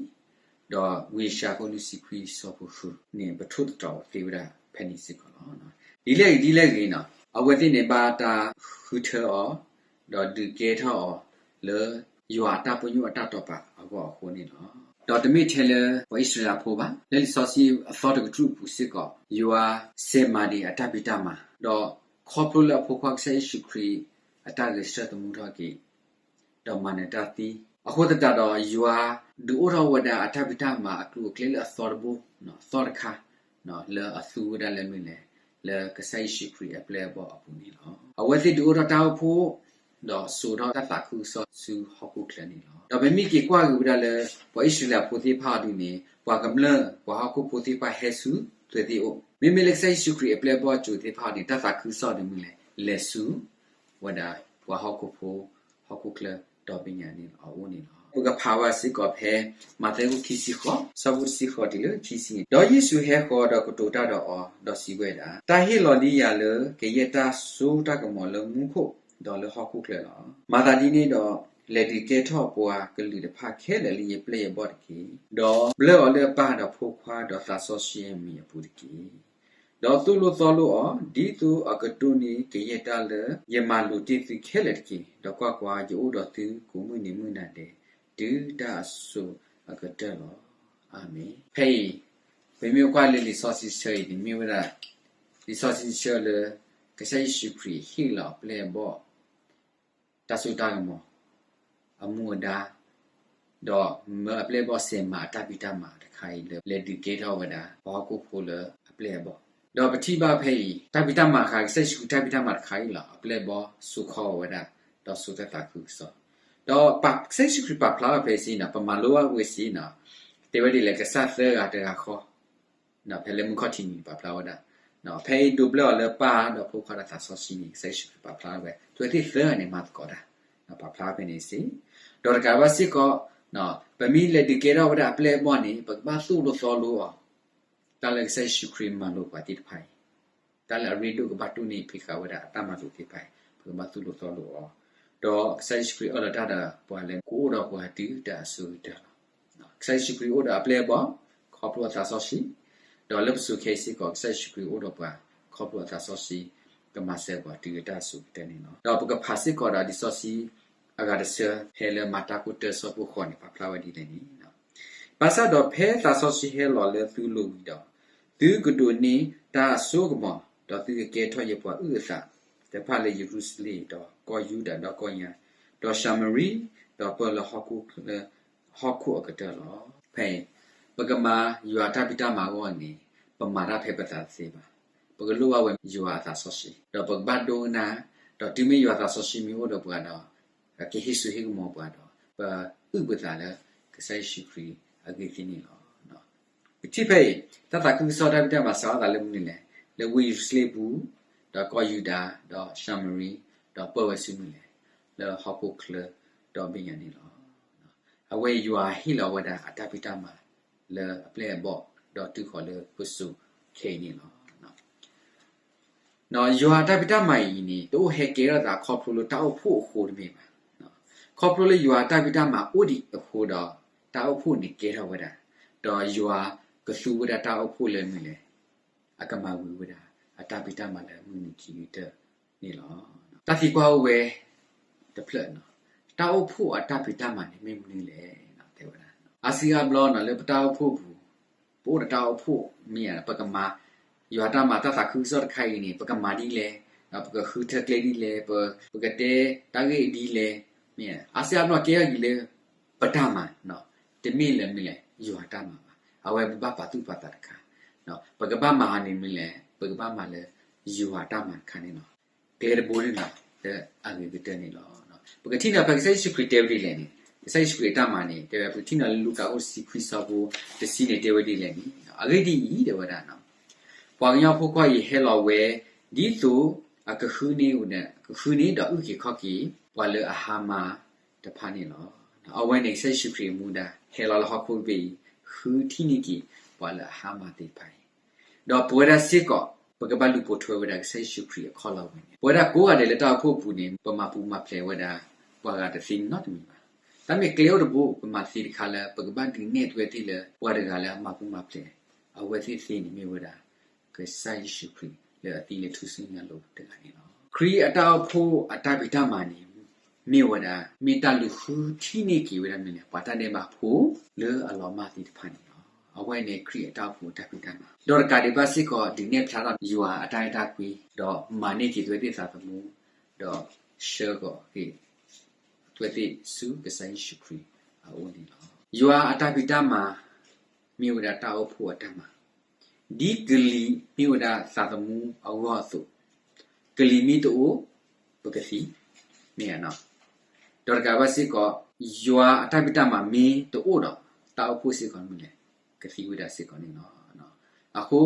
ဒီးဝံယၡါယၤခိၣ်လွံၢ်ဆံခွံ ဆၢဖိဃုန့ၣ် ပထိၣ်သတြီၤသ့ဝဲဒၣ်ဖဲန့ၣ်စ့ၢ်ကီးလီၤ. ဒ်လဲၣ်ဂ့ၤဒ်လဲၣ်ဂ့ၤန့ၣ် အဝဲသ့ၣ်န့ၣ်ဘၣ်တၢ်ဃုထၢအီၤ ဒီးဒုးကဲထီၣ်အီၤလၢ ယွၤအတၢ်ပညိၣ်အတၢ်တိာ်ပာ်အဂီၢ်အဃိန့ၣ်လီၤ. ဒီးတမ့ၢ်ထဲလၢပှၤအံၣ်စရ့လးဖိဘၣ်, လၢလံာ်စီဆှံအသီတကတြူၢ်အပူၤစ့ၢ်ကီး ယွၤစဲးမၤဒံးအတၢ်ဖံးတၢ်မၤ, ဒီးခီဖျိလၢအဖိခွါကစၢ်ယ့ၣ်ၡူးခရံာ် အတၢ်ဂဲၤဆၢထၢၣ်သမူထီၣ်က့ၤ ဒီးမၤနၢၤတၢ်သံအဃိသတးဒီး ယွၤဒုးအိၣ်ထီၣ်ဝဲဒၣ်အတၢ်ဖံးတၢ်မၤအကျိၤအကျဲလၢအသီတဘိ, သီတခါ, လၢအသူဝဲဒၣ်လၢမနုၤလဲၣ်, လၢကစၢ်ယ့ၣ်ၡူးခရံာ်အပျဲၢ်အဘီၣ်အပူၤန့ၣ်လီၤ. အဝဲသ့ၣ်ဒုးအိၣ်ထီၣ်တၢ်အိၣ်ဖှိၣ် ဒီးစိာ်ထီၣ်တၢ်သးခုကစီၣ်ဆူဟီၣ်ခိၣ်ချၢန့ၣ်လီၤ. ဒီးပမ့ၢ်က့ၤကွၢ်က့ၤဝဲဒၣ်လၢ ပှၤအံၣ်စရ့လးဖိသ့ၣ်တဖၣ်အီၤဒ်န့ၣ် ပှၤကမျၢၢ်ပှၤဟီၣ်ခိၣ်ဖိသ့ၣ်တဖၣ်ဟဲဆူအဝဲသ့ၣ်အအိၣ်, မ့မ့ၢ်လၢကစၢ်ယ့ၣ်ၡူးခရံာ်အပျဲၢ်အဘီၣ်အစိၤသ့ၣ်တဖၣ်အီၤဒ်န့ၣ် တၢ်သးခုကစီၣ်ဒ်မနုၤလဲၣ်, လဲၤဆူ ဝဲဒၣ်ပှၤဟီၣ်ခိၣ်ဖိ ဟီၣ်ခိၣ်ချၢဒီဘ့ၣ်ညါန့ၣ်လီၤ အအိၣ်န့ၣ်လီၤ. ပကဖးဝဲစ့ၢ်ကီးဖဲ မးသဲခိၣ်ခံဆံဃိး ဆၢဖိတဆံဃိးတုၤလၢခံဆံန့ၣ်, ဒီးယ့ၣ်ၡူးဟဲဃီၤဒီးကတိၤတၢ်ဒီးအီၤ, ဒီးစံးဝဲဒၣ်, တၢ်ဟ့ၣ်လီၤဒံးယၤလၢကယဲၢ်တၢ်စိတၢ်ကမီၤလၢမူခိၣ်ဒီးလၢဟီၣ်ခိၣ်ချၢလီၤ. မၤသးဒ်န့ၣ်ဒီး လဲၤဒုးကဲထီၣ်ပှၤကလုာ်တဖၣ်ခဲလၢာ်လၢယပျဲၢ်ယဘီၣ်တက့ၢ်. ဒီးဘျၢအီၤလၢအပၢ်ဒီးဖိခွါဒီးသးစီဆှံအမံၤအပူၤတက့ၢ်. ဒီးသိၣ်လိသီလိအီၤ ဒ်သိးအကတိၢ်န့ၢ်ကယဲၢ်တၢ်လၢယမၤလိာ်တ့ၢ်သုခဲလၢာ်တက့ၢ်. ဒီးကွၢ်ကွၢ်, ယအိၣ်ဒီးသုကိးမုၢ်နံၤမုၢ်နၤဒဲး တုၤတၢ်အစိၤအကတၢၢ်လီၤ. အၤမ့ၣ်. ဖဲအံၤ ပမ့ၢ်ကွၢ်လၢလံာ်စီဆှံတဆၢအံၤန့ၣ် မ့ၢ်ဝဲဒၣ် လံာ်စီဆှံတဆၢလၢ ကစၢ်ယ့ၣ်ၡူးခရံာ်ဟ့ၣ်လီၤအပျဲၢ်အဘီၣ် တၢ်စိတၢ်ကမီၤ အမူအဒါ, ဒီးမၢအပျဲၢ်အဘီၣ်စဲးမၤအတၢ်ဖံးတၢ်မၤတခါအံၤလၢ လဲၤဒုးကဲထီၣ်ဝဲဒၣ် ပှၤဟီၣ်ခိၣ်ဖိလၢအပျဲၢ်အဘီၣ်. ဒီးပထံၣ်ဘၣ်ဖဲအံၤ တၢ်ဖံးတၢ်မၤတခါ ကစၢ်ယ့ၣ်ၡူးခရံာ်တၢ်ဖံးတၢ်မၤတခါအံၤလီၤ. အပျဲၢ်အဘီၣ်စိာ်ခီဝဲဒၣ် ဒီးစိာ်တၢ်သးခုကစီၣ်, ဒီးကစၢ်ယ့ၣ်ၡူးခရံာ်ပာ်ဖျါထီၣ်ဖဲအံၤစ့ၢ်ကီးန့ၣ် ပမၤလိဘၣ်ဝဲစ့ၢ်ကီးန့ၣ် တဲဝဲဒ်လဲၣ်, ကစၢ်သၢဂၤတဂၤဃီ ဖဲလၢမုၢ်ခီၣ်ထံးန့ၣ် ပာ်ဖျါဝဲဒၣ်, ဖဲအံၤဒိးဘျၢအီၤလၢပၢ်ဒီးဖိခွါဒီးသးစီဆှံန့ၣ် ကစၢ်ယ့ၣ်ၡူးခရံာ်ပာ်ဖျါဝဲ အဝဲသ့ၣ်သၢဂၤန့ၣ် မၤသကိးတၢ်, ပာ်ဖျါဖဲန့ၣ်စ့ၢ်, ဒီးတကးဘၣ်စ့ၢ်ကီး ပမ့ၢ်လဲၤဒုးကဲထီၣ်ဝဲဒၣ်အပျဲၢ်အဘီၣ်န့ၣ် ပကဘၣ်သိၣ်လိသီလိအီၤ, တၢ်လၢကစၢ်ယ့ၣ်ၡူးခရံာ်မၤလိာ်ပှၤသ့ၣ်တဖၣ်အံၤ တၢ်လၢအရ့ဒိၣ်ကဘၣ်တိၢ်န့ၢ်ဖံးဃာ်ဝဲဒၣ်အတၢ်မၤလိာ်သ့ၣ်တဖၣ်အံၤ ပကဘၣ်သိၣ်လိသီလိအီၤ, ဒီးကစၢ်ယ့ၣ်ၡူးခရံာ်အၢၣ်လီၤတၢ်ဒီးပှၤလၢကအိၣ်ဒီးပှၤတုၤတၢ်အစိၤကတၢၢ်လီၤ. ကစၢ်ယ့ၣ်ၡူးခရံာ်အိၣ်ဒီးအပျဲၢ်အဘီၣ် ခီဖျိအသးစီဆှံ, ဒီးလၢပစိၤခဲအံၤစ့ၢ်ကီး ကစၢ်ယ့ၣ်ၡူးခရံာ်အိၣ်ဒီးပှၤ ခီဖျိအသးစီဆှံ ကမၤစၢၤပှၤတုၤလၢတၢ်အစိၤကတၢၢ်န့ၣ်လီၤ. ဒီးပကဖးစ့ၢ်ကီးဒီးလံာ်စီဆှံအဂၤတဆၢ ဖဲလၢမၤတၢ်ခိၣ်တၢဆၢဖိဃိးန့ၣ် ပာ်ဖျါဝဲဒ်လဲၣ်န့ၣ်, ဘၣ်ဆၣ်ဒီးဖဲသးစီဆှံဟဲလီၤလၢသုလိၤဝံၤဒီး, သုကဒိးန့ၢ်တၢ်စိကမီၤ, ဒီးသုကကဲထီၣ်ယပှၤအုၣ်အသးတဖၣ်လၢယရူၤၡလ့ၣ်, ဒီးကီၢ်ယူဒၤဒီးကီၢ်ညါ, ဒီးၡၤမရံ, ဒီးပၢၢ်လၢဟီၣ်ခိၣ်လၢ ဟီၣ်ခိၣ်အကတၢၢ်လီၤ. ဖဲအံၤ ပကမၤယွၤတၢ်ဖံးတၢ်မၤအဂီၢ်န့ၣ် ပမၤတၢ်ဖဲပသးတသ့ဘၣ်. ပကလိၣ်ဘၣ်ဝဲယွၤအသးစီဆှံ, ဒီးပကဘၣ်ဒိကနၣ်, ဒီးတုၤမ့ၢ်ယွၤအသးစီဆှံမ့ၢ်အိၣ်ဒီးပှၤဒီး ကဟ့ၣ်စိဟ့ၣ်ကမီၤပှၤဒီး ပအုၣ်ပသးလၢကစၢ်ယ့ၣ်ၡူးခရံာ်အဂ့ၢ်သ့ၣ်န့ၣ်လီၤ. ပထံၣ်ဖဲအံၤ တၢ်သးခုကစီၣ်တၢ်ဖံးတၢ်မၤစးထီၣ်သးလၢမနုၤလဲၣ်, လၢဝ့ၢ်ယရူၤၡလ့ၣ်ပူၤ, ဒီးကီၢ်ယူဒၤ, ဒီးၡၤမရံ, ဒီးပၢၢ်ဝဲဆူမနုၤလဲၣ်, လၢဟီၣ်ခိၣ်ချၢဒီဘ့ၣ်ညါန့ၣ်လီၤ. အဝဲယွၤဟ့ၣ်လီၤဝဲဒၣ်အတၢ်ဖံးတၢ်မၤလၢအပျဲၢ်အဘီၣ် ဒီးတုၤဃီၤလၢပစိၤခဲအံၤန့ၣ်လီၤ. ယွၤအတၢ်ဖံးတၢ်မၤအံၤန့ၣ် တအိၣ်ဟဲကဲထီၣ်သးခီဖျိလၢတၢ်အိၣ်ဖှိၣ်အဃိတမ့ၢ်ဘၣ်. ခီဖျိလၢယွၤအတၢ်ဖံးတၢ်မၤအိၣ်ဒံးအဃိဒီး တၢ်အိၣ်ဖှိၣ်န့ၣ်ကဲထီၣ်ဝဲဒၣ်, ဒီးယွၤကသူဝဲဒၣ်တၢ်အိၣ်ဖှိၣ်လၢမနုၤလဲၣ်, အကမၤဝံၤဝဲဒၣ်အတၢ်ဖံးတၢ်မၤလၢမုၢ်နံၤခံကတၢၢ်န့ၣ်လီၤ. တၢ်သံကွၢ်အိၣ်ဝဲတဖျၢၣ်န့ၣ်, တၢ်အိၣ်ဖှိၣ်အတၢ်ဖံးတၢ်မၤန့ၣ်မ့ၢ်မနုၤလဲၣ် တဲဝဲဒၣ်. အါစုအါဘျီန့ၣ် လၢပတၢ်အိၣ်ဖှိၣ်ပူၤ, ပအိၣ်ဒီးတၢ်အိၣ်ဖှိၣ်မ့ၢ်ဧါ, ပကမၤ ယွၤတၢ်မၤတၢ်သးခုကစီၣ်တခါအံၤန့ၣ် ပကမၤဒ်လဲၣ်, ပကဃုထၢကျဲဒ်လဲၣ်, ပကတဲတၢ်ဂ့ၢ်ဒ်လဲၣ်, မ့ၢ်ဧါ, အါစုအါဘျီကဲထီၣ်က့ၤလၢပတၢ်မၤ, တမ့ၢ်လၢမနုၤလဲၣ် ယွၤတၢ်မၤဘၣ်. အဝဲပဘၣ်ပာ်သူၣ်ပာ်သးတခါ, ပကဘၣ်မၤဟးန့ၣ်မနုၤလဲၣ်, ပကဘၣ်မၤလၢယွၤတၢ်မၤတခါန့ၣ်လီၤ. ကျဲတဘိန့ၣ်လီၤ, လၢအဂ့ၤကတၢၢ်န့ၣ်လီၤ. ပကထံၣ်န့ၢ်ဖဲကစၢ်ယ့ၣ်ၡူးခရံာ်တဲဝဲဒ်လဲၣ်န့ၣ်, ကစၢ်ယ့ၣ်ၡူးခရံာ်အတၢ်မၤန့ၣ် တဲဝဲ ပကထံၣ်န့ၢ်လၢလူၤကၣ်အခိၣ်တဆံခွံဆၢဖိတဆံန့ၣ် တဲဝဲဒ်လဲၣ်န့ၣ်, အဂ့ၢ်ဒ်အံၤ တဲဝဲဒၣ်, ပှၤကညီဖိခွါအံၤဟဲလီၤဝဲ ဒ်သိးအကဃုန့ၢ် ကဃုန့ၢ်ဒီးအုၣ်က့ၤခီၣ်က့ၤ ပှၤလၢအဟါမၢ်တဖၣ်န့ၣ်လီၤ. အဝဲန့ၣ် ကစၢ်ယ့ၣ်ၡူးခရံာ်အမူဒါ ဟဲလီၤလၢဟီၣ်ခိၣ်တဘ့ၣ်အံၤ ဃုထံၣ်န့ၢ်က့ၤ ပှၤလၢအဟါမၢ်သ့ၣ်တဖၣ်အံၤ ဒီးပဝဲဒၣ်စ့ၢ်ကီး ပကဘၣ်လူၤပိာ်ထွဲဝဲဒၣ်ကစၢ်ယ့ၣ်ၡူးခရံာ်အခီၣ်လီၢ်ဝဲန့ၣ် ပဝဲဒၣ်ကိးဂၤဒဲးလၢတၢ်အိၣ်ဖှိၣ်အပူၤန့ၣ် ပမၤပူၤမၤဖျဲးဝဲဒၣ် ပှၤဂၤတသ့နီတမံၤဘၣ်. တၢ်မ့ၢ်ကျဲအိၣ်တဘိ ပမၤသ့တခါလၢ ပကဘၣ်ဒုးနဲၣ်အဝဲသ့ၣ်လၢ ပှၤတဂၤလၢအမၤပူၤမၤဖျဲး အဝဲသ့ၣ်သ့န့ၣ်မ့ၢ်ဝဲဒၣ် ကစၢ်ယ့ၣ်ၡူးခရံာ်လၢအသံလၢထူၣ်စုညါလိၤတဂၤန့ၣ်လီၤ. ခရံာ်အတၢ်အိၣ်ဖှိၣ်အတၢ်ဖံးတၢ်မၤန့ၣ် မ့ၢ်ဝဲဒၣ် မ့ၢ်တၢ်လူၤဃုထံၣ်န့ၢ်က့ၤဝဲဒၣ်မနုၤလဲၣ် ပှၤတၢ်ဒဲးဘးဖိလၢအလီၤမၢ်သ့ၣ်တဖၣ်န့ၣ်လီၤ. အဝဲန့ၣ်ခရံာ်အတၢ်အိၣ်ဖှိၣ်အတၢ်ဖံးတၢ်မၤ ဒီးတကးဒံးဘၣ်စ့ၢ်ကီး ဒုးနဲၣ်ဖျါထီၣ်ယွၤအတၢ်အဲၣ်တၢ်ကွံ ဒီးမၤန့ၢ်က့ၤအဝဲသ့ၣ်သးသမူ ဒီးဆှၢကီၤက့ၤ အဝဲသ့ၣ်ဆူကစၢ်ယ့ၣ်ၡူးခရံာ်အအိၣ်န့ၣ်လီၤ. ယွၤအတၢ်ဖံးတၢ်မၤ မ့ၢ်ဝဲဒၣ်တၢ်အိၣ်ဖှိၣ်အတၢ်မၤ ဒ်ကလံၤမ့ၢ်ဝဲဒၣ်သးသမူအဂီၢ်အသိး, ကလံၤမ့ၢ်တအိၣ်, ပကသံ, မ့ၢ်ဧါနီၤ. ဒီးတကးဘၣ်စ့ၢ်ကီး, ယွၤအတၢ်ဖံးတၢ်မၤမ့ၢ်တအိၣ်ဒီး တၢ်အိၣ်ဖှိၣ်စ့ၢ်ကီးမ့ၢ်လဲၣ်, ကသံဝဲဒၣ်စ့ၢ်ကီးန့ၣ်လီၤ. အဃိ,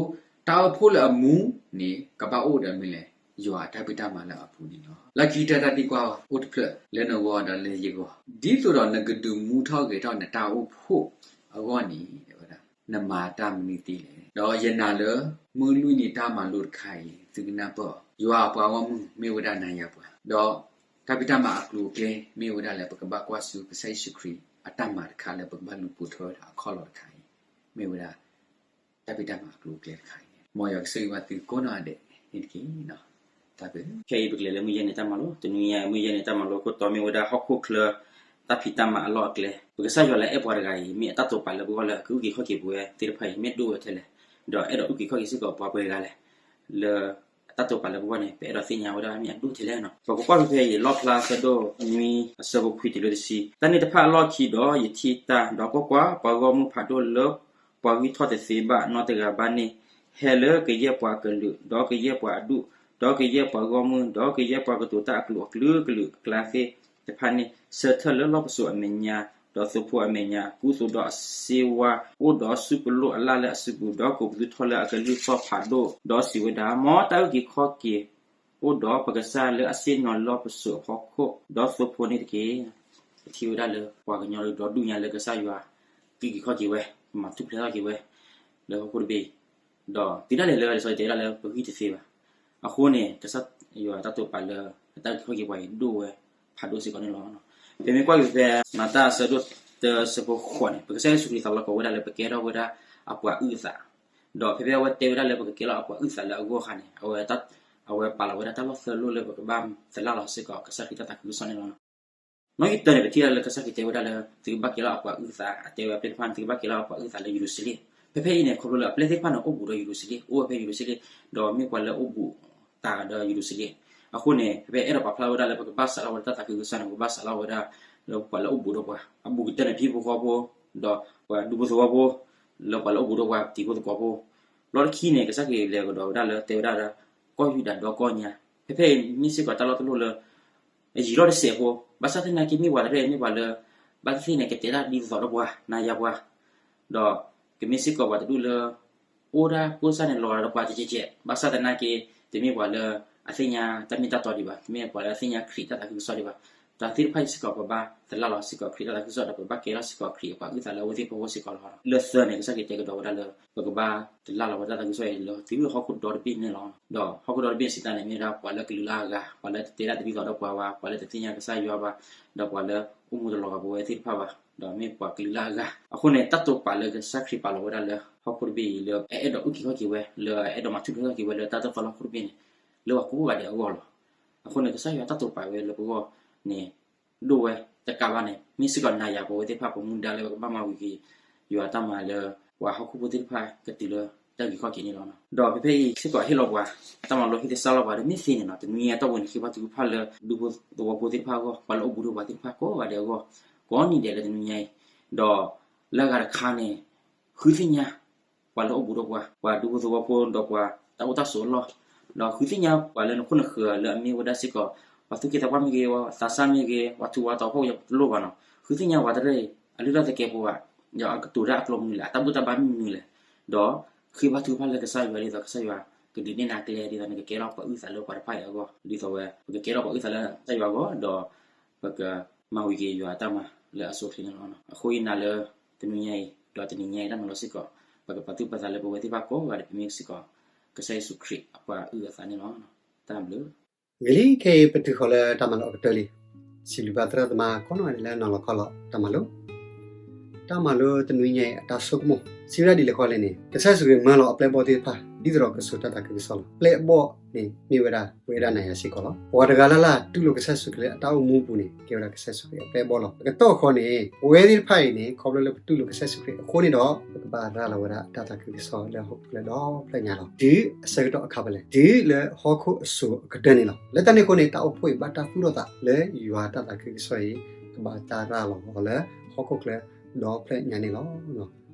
တၢ်အိၣ်ဖှိၣ်လၢအမူန့ၣ် ကဘၣ်အိၣ်ဒီးမ့ၢ်လဲၣ်, ယွၤအတၢ်ဖံးတၢ်မၤလၢအပူၤန့ၣ်လီၤ. လၢခံကတၢၢ်တၢ်သံကွၢ်အိၣ်တဖျၢၣ်လၢနဂီၢ်ဒီးလၢယဂီၢ်, ဒ်သိးဒီးနကဒုးမူထီၣ်ဂဲၤထီၣ်နတၢ်အိၣ်ဖှိၣ်အဂီၢ်န့ၣ် တဲဝဲဒၣ်, နမၤတၢ်မနုၤသ့လဲၣ်. ဒီးယနာ်လၢ မုၢ်လွံၢ်နံၤတၢ်မၤလိတခါအံၤ သုကနၢ်ပၢၢ်အီၤ, ယွၤအပှၤဂီၢ်မုၢ်မ့ၢ်ဝဲဒၣ်နၤယၤပှၤ, ဒီးတၢ်ဖံးတၢ်မၤအကျိၤအကျဲ မ့ၢ်ဝဲဒၣ်လၢပကဘၣ်ကွၢ်ဆူ ကစၢ်ယ့ၣ်ၡူးခရံာ်အတၢ်မၤတခါလၢပကဘၣ်လူၤပိာ်ထွဲဝဲဒၣ်အခီၣ်လီၢ်တခါအံၤ, မ့ၢ်ဝဲဒၣ် တၢ်ဖံးတၢ်မၤအကျိၤအကျဲတခါအံၤန့ၣ်, မ်ယွၤကဆိၣ်ဂ့ၤဘၣ်သုကိးနီၢ်ဂၤဒဲးန့ၣ်တက့ၢ်. တၢ်ဘျုး. ခဲအံၤပကလဲၤလၢမုၢ်ယဲၢ်နံၤတၢ်မၤလိ, တနွံညါမုၢ်ယဲၢ်နံၤတၢ်မၤလိခိၣ်တီမ့ၢ်ဝဲဒၣ်ဟီၣ်ခိၣ်ချၢ တၢ်ဖံးတၢ်မၤအလီၢ်အကျဲ, ပကစၢ်ယွၤလၢအအဲၣ်ပှၤတဂၤအံၤ မ့ၢ်အတၢ်တိာ်ပာ်လၢပဂီၢ်လၢအကအုၣ်က့ၤခီၣ်က့ၤပဝဲသ့ၣ်တဖၣ်အံၤ မ့ၢ်ဒိၣ်ဝဲထဲလဲၣ်, ဒီးအဲၣ်ဒိးအုၣ်က့ၤခီၣ်က့ၤစ့ၢ်ကီးပှၤပှဲၤဂၤလဲၣ်, လၢ အတၢ်တိာ်ပာ်လၢပဂီၢ်န့ၣ် ပအဲၣ်ဒိးသ့ၣ်ညါဝဲဒၣ်မ့ၢ်အဒိၣ်ထဲလဲၣ်နီၤ. ပကကွၢ်ဖဲဖဲအံၤ လီၣ်ဖျါဆၢဒိၣ်နွံအဆၢဖိခွံတုၤလၢတဆံ, တၢ်န့ၣ်တဖၣ်အလီၢ်ခံဒီး ယထံၣ်တၢ်, ဒီးကွၢ်ကွၢ်, ပှၤဂီၢ်မုၢ်ဖးဒိၣ်လၢပှၤဂံၢ်ထီၣ်တသ့ဘၣ်နီတဂၤဘၣ်န့ၣ် ဟဲလၢကယဲၢ်ပှၤကလုာ်, ဒီးကယဲၢ်ပှၤအဒူၣ်, ဒီးကယဲၢ်ပှၤဂီၢ်မုၢ်, ဒီးကယဲၢ်ပှၤကတိၤတၢ်အကျိာ်အကလုာ်ကလုာ်အကျါသ့ၣ်တဖၣ်န့ၣ် ဆၢထၢၣ်လၢလီၢ်ပစိာ်အမဲာ်ညါ, ဒီးသိဖိအမဲာ်ညါ, ကူသိးဒီးအစ့ဝါ, အိၣ်ဒီးဆူၣ်ပလိၣ်အလၣ်လၢအစုပူၤ, ဒီးကိးပသူထီၣ်လၢအကလုၢ်သီၣ်ဖးဒိၣ်, ဒီးစံးဝဲဒၣ်, မ်တၢ်အုၣ်က့ၤခီၣ်က့ၤ အိၣ်ဒီးပကစၢ်လၢအဆ့ၣ်နီၤလၢလီၢ်ပစိာ်အဖီခိၣ်, ဒီးသိဖိန့ၣ်တက့ၢ်. ပထံၣ်ဝဲဒၣ်လၢပှၤကညီဒီဒူၣ်ညါလၢကစၢ်ယွၤ ကအုၣ်က့ၤခီၣ်က့ၤဝဲ, မၤထူၣ်ဖျဲးထီၣ်က့ၤဝဲ လၢဟီၣ်ခိၣ်တဘ့ၣ်အံၤ, ဒီးတုၤဒၣ်လဲာ်လၢလံာ်စီဆှံတဲဝဲဒၣ်လၢပဂံၢ်တသ့ဘၣ်. အဃိန့ၣ် ကစၢ်ယွၤတၢ်တိာ်ပာ်လၢ အတၢ်အုၣ်က့ၤခီၣ်က့ၤပှၤအံၤဒိၣ်ဝဲဖးဒိၣ်စ့ၢ်ကီးန့ၣ်လီၤ. ပမ့ၢ်ကွၢ်က့ၤဖဲ မၤတၢ်အဆၢဒိၣ်တၢအဆၢဖိဃိးန့ၣ် ပကစၢ်ယ့ၣ်ၡူးခရံာ်သးလီၤကီးဝဲဒၣ်လၢပကဲထီၣ်ဝဲဒၣ်အပှၤအုၣ်အသး, ဒီးဖဲဖဲအဝဲတဲဝဲဒၣ်လၢပကကဲလီၤအပှၤအုၣ်သးလၢအဂီၢ်အခါန့ၣ် အဝဲ အဝဲပာ်လီၤဝဲဒၣ်တၢ်လီၢ်သၢလိၣ်လၢပကဘၣ်သလၣ်လီၤစ့ၢ်ကီး ကစၢ်ခရံာ်တၢ်သးခုကစီၣ်န့ၣ်လီၤ. နီၣ်ဂံၢ်တၢန့ၣ် ပထံၣ်ဒၣ်လၢကစၢ်ခရံာ်တဲဝဲဒၣ်လၢ သုကဘၣ်ကဲလီၤအပှၤအုၣ်သး, အတဲဝဲအပျဲၢ်တဖၣ်န့ၣ် သုကဘၣ်ကဲလီၤအပှၤအုၣ်သးလၢယရူၤၡလ့ၣ်. ဖဲဖဲအံၤန့ၣ် ခီဖျိလၢအပျဲၢ်သ့ၣ်တဖၣ်န့ၣ် အိၣ်ဘူးဒီးယရူၤၡလ့ၣ်, အိၣ်ဝဲဖဲယရူၤၡလ့ၣ်, ဒီးမ့ၢ်ပှၤလၢအိၣ်ဘူးတၢ်ဒီးယရူၤၡလ့ၣ်. အဃိန့ၣ် ဖဲဖဲအဲၣ်ဒိးပာ်ဖျါဝဲဒၣ်လၢပကဘၣ်စးလီၤဝဲဒၣ်တၢ်သးခုကစီၣ်န့ၣ် ပကဘၣ်စးလီၤဝဲဒၣ် လၢပှၤလၢအိၣ်ဘူးဒီးပှၤ, အဘူးကတၢၢ်န့ၣ် ပဟံၣ်ဖိဃီဖိ, ဒီးပှၤဒူဖိသဝီဖိ, လၢပှၤလၢအိၣ်ဘူးဒီးပှၤတံၤဖိသကိးဖိ. လီၢ်တခံန့ၣ် ကစၢ်ခရံာ်လဲၤကဒီးဝဲဒၣ်လၢတဲဝဲဒၣ်လၢ ကီၢ်ယူဒၤဒီကီၢ်ညါ, ဖဲဖဲအံၤမ့ၢ်စ့ၢ်ကီးတၢ်လီၢ်တလိၣ်လၢ အယံၤထီၣ်တစဲးဖိ, ဘၣ်ဆၣ်သနာ်က့မ့ၢ်ပှၤတဖၣ်အံၤမ့ၢ်ပှၤလၢ ဘၣ်သ့ၣ်သ့ၣ်န့ၣ် ကတဲတၢ်ဒ်သိးဒီးပှၤ နၤယၤပှၤ, ဒီးကမ့ၢ်စ့ၢ်ကီးပှၤတဒူၣ်လၢ အိၣ်ဒၣ်ကိးစၢ်န့ၣ် လီၤဂာ်ဒီးပှၤတကဲးကဲး, ဘၣ်ဆၣ်သနာ်က့ တမ့ၢ်ပှၤလၢအသ့ၣ်ညါတၢ်မ့ၢ်တၢ်တီဒံးဘၣ်, တမ့ၢ်ပှၤလၢအသ့ၣ်ညါခရံာ်တၢ်သးခုကစီၣ်ဒံးဘၣ်. တၢ်သ့ၣ်တဖၣ်အံၤစ့ၢ်ကီး ပဘၣ်သလၣ်လီၤစ့ၢ်ကီးခရံာ်တၢ်သးခုကစီၣ်ဒီး ပဘၣ်ကဲထီၣ်စ့ၢ်ကီးခရံာ်အပှၤအုၣ်သးလၢအဝဲသ့ၣ်အဖီခိၣ်စ့ၢ်ကီးလီၤ. လၢသၢန့ၣ် ကစၢ်ခရံာ်တဲကဒီးဝဲဒၣ်လၢ ပကဘၣ်သလၣ်လီၤဝဲတၢ်သးခုကစီၣ်အံၤလၢတုၤလၢဟီၣ်ခိၣ်ဒီတဘ့ၣ်န့ၣ်လီၤ. ဒီးဟီၣ်ခိၣ်ဒီတဘ့ၣ်စံးတၢ်န့ၣ် မ့ၢ်ဝဲဒၣ်ပှၤလၢကလုာ်လၢအဂၤ, ပှၤလၢတတဲတၢ်တဒ်သိးဒီးပှၤဘၣ်, ပှၤလၢတသ့ၣ်ညါကစၢ်ယွၤဘၣ်, ဒီးပှၤလၢအိၣ်မူတလီၤဂာ်ပဝဲသ့ၣ်တဖၣ်ဘၣ်, ဒီးမ့ၢ်ပှၤကလုာ်လၢအဂၤ. အဃိန့ၣ် တၢ်တိာ်ပာ်လၢကစၢ်ခရံာ်ပာ်လီၤဝဲဒၣ်လၢဟီၣ်ခိၣ်တဘ့ၣ်အံၤ လၢအအဲၣ်ဒိးအုၣ်က့ၤခီၣ်က့ၤဝဲ, လၢအအဲၣ်ဒိးမၤထူၣ်ဖျဲးထီၣ်က့ၤဝဲလၢတၢ်တၢ်သီလၢဟီၣ်ခိၣ်တဘ့ၣ်န့ၣ် လၢပှၤကိးဂၤဒဲးအဂီၢ်လီၤ. အဃိန့ၣ် ကစၢ်ယွၤတၢ်တိာ်ပာ်ဝဲလၢပဂီၢ်န့ၣ် ဒိၣ်ဝဲတကးဘၣ်န့ၣ် မ့ၢ်စ့ၢ်ကီးနၤယၤပဝဲသ့ၣ်တဖၣ် ပမူဒါလၢပကဘၣ်မၤဝံၤက့ၤ ယွၤတၢ်မၤလၢ ပှၤဟီၣ်ခိၣ်ဖိသ့ၣ်တဖၣ်ကတုၤလၢတၢ်အုၣ်က့ၤခီၣ်က့ၤန့ၣ်လီၤ. ဒီးဖဲဖဲအံၤစ့ၢ်ကီးဟ့ၣ်လီၤပှၤ တၢ်မၤလိဟ့ၣ်သဆၣ်လီၤပှၤဒီး မ့ၢ်သ့န့ၣ်လီၤ. တနွံညါတၢ်ဝဲန့ၣ် ဃ့ဘါထုကဖၣ်လၢ ဒူဖိသဝီဖိသ့ၣ်တဖၣ်အဂီၢ်, ပှၤလၢအိၣ်ဘူးဒီးပှၤသ့ၣ်တဖၣ်ကိးဂၤဒဲးအဂီၢ်, ကိးနံၤဒဲးလၢတနွံညါအံၤ, ဒီးလၢအဂၤတခါန့ၣ် ဃုသ့ၣ်ညါ ပှၤလၢအိၣ်ဘူးဒီးပှၤ, ပှၤဒူဖိသဝီဖိဒီးပှၤတၢ်အိၣ်တၢ်ဆိးအလီၢ်, ဒီးဃုသ့ၣ်ညါပှၤလၢနခိၣ်နဃၢၤလၢအမ့ၢ်ဝဲဒၣ်စ့ၢ်ကီး ပှၤသူၣ်က့သးပှၢ်မ့ၢ်ဂ့ၤ, ပှၤသးစၢ်မ့ၢ်ဂ့ၤ, ပှၤထူးပှၤတီၤဖီၣ်တလိၣ်ဘၣ်နီၤ, ဃုသ့ၣ်ညါပှၤတရၢၣ်အံၤ အလုၢ်အလၢ်သကဲးပဝး, ဒီးအကတိၤတၢ်အကျိၤမနုၤလဲၣ်, အတၢ်ဘူၣ်တၢ်ဘါမ့ၢ်မနုၤလဲၣ်, ဒီး ဃ့ဘါထုကဖၣ်လၢကစၢ်ယွၤ ဒ်သိးကစၢ်ယွၤကဒုးနဲၣ်နၤကျဲ ဒ်သိးနကကဲထီၣ်ပှၤအုၣ်သးလၢပှၤတဖၣ်အံၤအဂီၢ်, ဒ်သိးဝဲ ပကကဲထီၣ်ပှၤအုၣ်သးလၢကစၢ်ယွၤအဂီၢ် ဒီး ပကမၤဝံၤက့ၤယွၤအတၢ်မၤလၢအဆိအချ့န့ၣ်လီၤ. အဃိယနာ်လၢ တနွံညါအံၤ ဒီးတနံၤညါအံၤတၢ်မၤလိစ့ၢ်ကီး ပကပာ်သူၣ်ပာ်သးလၢပဝဲသ့ၣ်တဖၣ်ကိးဂၤဒဲး ပမ့ၢ်စ့ၢ်ကီး ကစၢ်ယ့ၣ်ၡူးခရံာ်အပှၤအုၣ်အသးန့ၣ်လီၤ. တၢ်ဘျုး ဂ့ၤလံ ခဲအံၤပတုၤဃီၤလၢတၢ်မၤလိအကတၢၢ်လံ. စံးဘျုးဘၣ်သရၣ်သမါကိးနီၢ်ဂၤဒဲးလၢနီၤလီၤခီလီၤတၢ်မၤလိ တၢ်မၤလိတနွံညါအံၤအတၢ်ဆိကမိၣ် စံးဝဲဒၣ်ဒ်လဲၣ်ဃီလဲၣ်န့ၣ် ကစၢ်ယ့ၣ်ၡူးခရံာ်မၢလီၤအပျဲၢ်အဘီၣ်သ့ၣ်တဖၣ် ဒ်သိးဒီးကစိာ်တၢ်သးခုကစီၣ်လီၤ. ပျဲၢ်အဘီၣ်န့ၣ် မ့ၢ်ဝဲဒၣ် ပဝဲဒၣ်နၤယၤစ့ၢ်ကီးလီၤ. ပှၤတဂၤလၢ်လၢ်တူၢ်လိာ်ကစၢ်ယ့ၣ်ၡူးခရံာ်လၢအတၢ်အိၣ်မူအပူၤန့ၣ် ကဲဝဲဒၣ်ကစၢ်ယ့ၣ်ၡူးခရံာ်အပျဲၢ်အဘီၣ်လီၤ. အကတီၢ်ဃီန့ၣ် ပဝဲသ့ၣ်တဖၣ်အံၤန့ၣ် ခီဖျိလၢပတူၢ်လိာ်ကစၢ်ယ့ၣ်ၡူးခရံာ်အဃိန့ၣ်ဒီး ပကဘၣ်ရၤလီၤဝဲဒၣ်တၢ်သးခုကစီၣ်လၢဟီၣ်ခိၣ်ချၢဒီဖျၢၣ်ညါလီၤ. တုၤအဆၢကတီၢ်အခါဖဲလဲၣ်, တုၤလၢဟီၣ်ခိၣ်အစိၤအကတၢၢ်န့ၣ်လီၤ. လၢတၢ်န့ၣ်အဃိန့ၣ် တၢ်အိၣ်ဖှိၣ်အံၤဘၣ်တၢ်သူၣ်ထီၣ်သးလၢယွၤတၢ်သးခုကစီၣ်အံၤ ကဘၣ်တၢ်ရၤလီၤအီၤလၢဟီၣ်ခိၣ်ချၢဒီဖျၢၣ်ညါန့ၣ်လီၤ.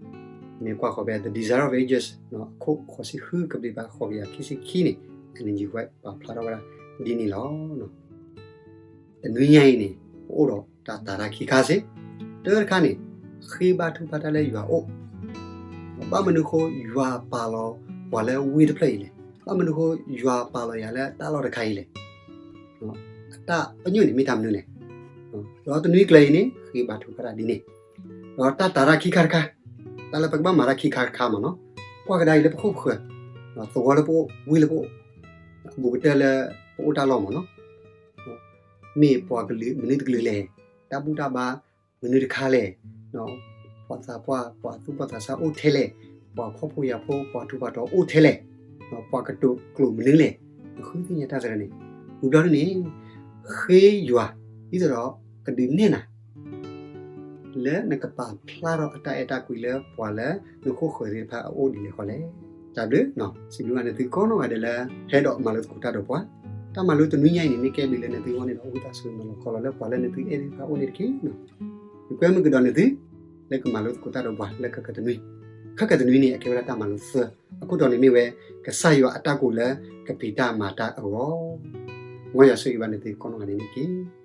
မ့ၢ်ကွၢ်ဃီၤဖဲ The Desire of Ages အခိၣ်ဃိးဆံဃု ကဘျံးပၤဃိးကယၤခံဆံခံန့ၣ် Ellen G. White ပာ်ဖျါထီၣ်ဝဲဒၣ်ဒ်န့ၣ်လီၤ. တနွံညါအံၤန့ၣ် ပအိၣ်ဒီးတၢ်တာ်တၢ်ခံခါစ့ၢ်, တၢတခါန့ၣ် ဃ့ဘါထုကဖၣ်တၢ်လၢယွၤအအိၣ်, ဘၣ်မနုၤအဃိယွၤပာ်လီၤပှၤလၢဝ့ၢ်တဖျၢၣ်အံၤလဲၣ်, ဘၣ်မနုၤအဃိယွၤပာ်လီၤယၤလၢတၢ်လီၢ်တခါအံၤလဲၣ်, အတၢ်ပညိၣ်န့ၣ်မ့ၢ်တၢ်မနုၤလဲၣ်. ဒီးတနွံကျၢၤအံၤန့ၣ် ဃ့ဘါထုကဖၣ်တၢ်ဒ်န့ၣ်, ဒီးတၢ်တာ်တၢ်ခံခါတခါ, တၢ်လၢပကဘၣ်မၤတၢ်ခံခါတခါမ့ၢ်နီၤ, ကွၢ်ကဒါအံၤလၢပခိၣ်ပဃၢၤ, သဝီလၢပအိၣ်, ဝ့ၢ်လၢပအိၣ်, အဘူးကတၢၢ်လၢပအိၣ်တၢ်လီၢ်မ့ၢ်နီၤ, မ့ၢ်ပှၤကလုာ်မနုၤတကလုာ်လဲၣ်, တၢ်ဘူၣ်တၢ်ဘါမနုၤတခါလဲၣ်, ပှၤသးပှၢ် ပှၤသူၣ်ဘီၣ်သးစၢ်အိၣ်ထဲလဲၣ်, ပှၤဖှီၣ်ဖိယာ်ဖိ ပှၤထူးပှၤတီၤအိၣ်ထဲလဲၣ်, ပှၤကတိၤကျိာ်မနုၤလဲၣ်, ဃုသ့ၣ်ညါတၢ်သရၣ်န့ၣ်, ဝံၤဘျီဒ်န့ၣ် ဃ့ယွၤ ဒ်သိးဒီးကဒုးနဲၣ်နၤ လၢနကပာ်ဖျါထီၣ်အတၢ်အဲၣ်တၢ်ကွံလၢပှၤလၢနခိၣ်ဃၢၤသ့ၣ်တဖၣ်အအိၣ်ဒ်လဲၣ်ဃီလဲၣ်. တၢ်ဘျုး, စံးဘျုးဘၣ်နသုကိးနီၢ်ဂၤဒဲးလၢ ဟဲဒီးမၤလိသကိးတၢ်ဒီးပှၤ, တၢ်မၤလိတနွံညါအံၤန့ၣ် မ့ၢ်ကဲဘျုးလၢနသုအဂီၢ်န့ၣ်ဒီး ဝံသးစူၤနီၤလီၤခီလီၤလၢပှၤလၢနသုအဲၣ်သ့ၣ်တဖၣ်အအိၣ်န့ၣ်တက့ၢ်. ယကွဲမုာ်ကဒီးနသု လၢကမၤလိသကိးတၢ်ဒီးပှၤလၢခဲကတနွံ, ခဲကတနွံန့ၣ် အကဲဝဲဒၣ်တၢ်မၤလိသၢ, အခိၣ်တီန့ၣ်မ့ၢ်ဝဲ ကစၢ်ယွၤအတၢ်ကိးလၢကဖံးတၢ်မၤတၢ်အဂီၢ်, မ်ယွၤဆိၣ်ဂ့ၤဘၣ်နသုကိးနီၢ်ဂၤဒဲးန့ၣ်တက့ၢ်.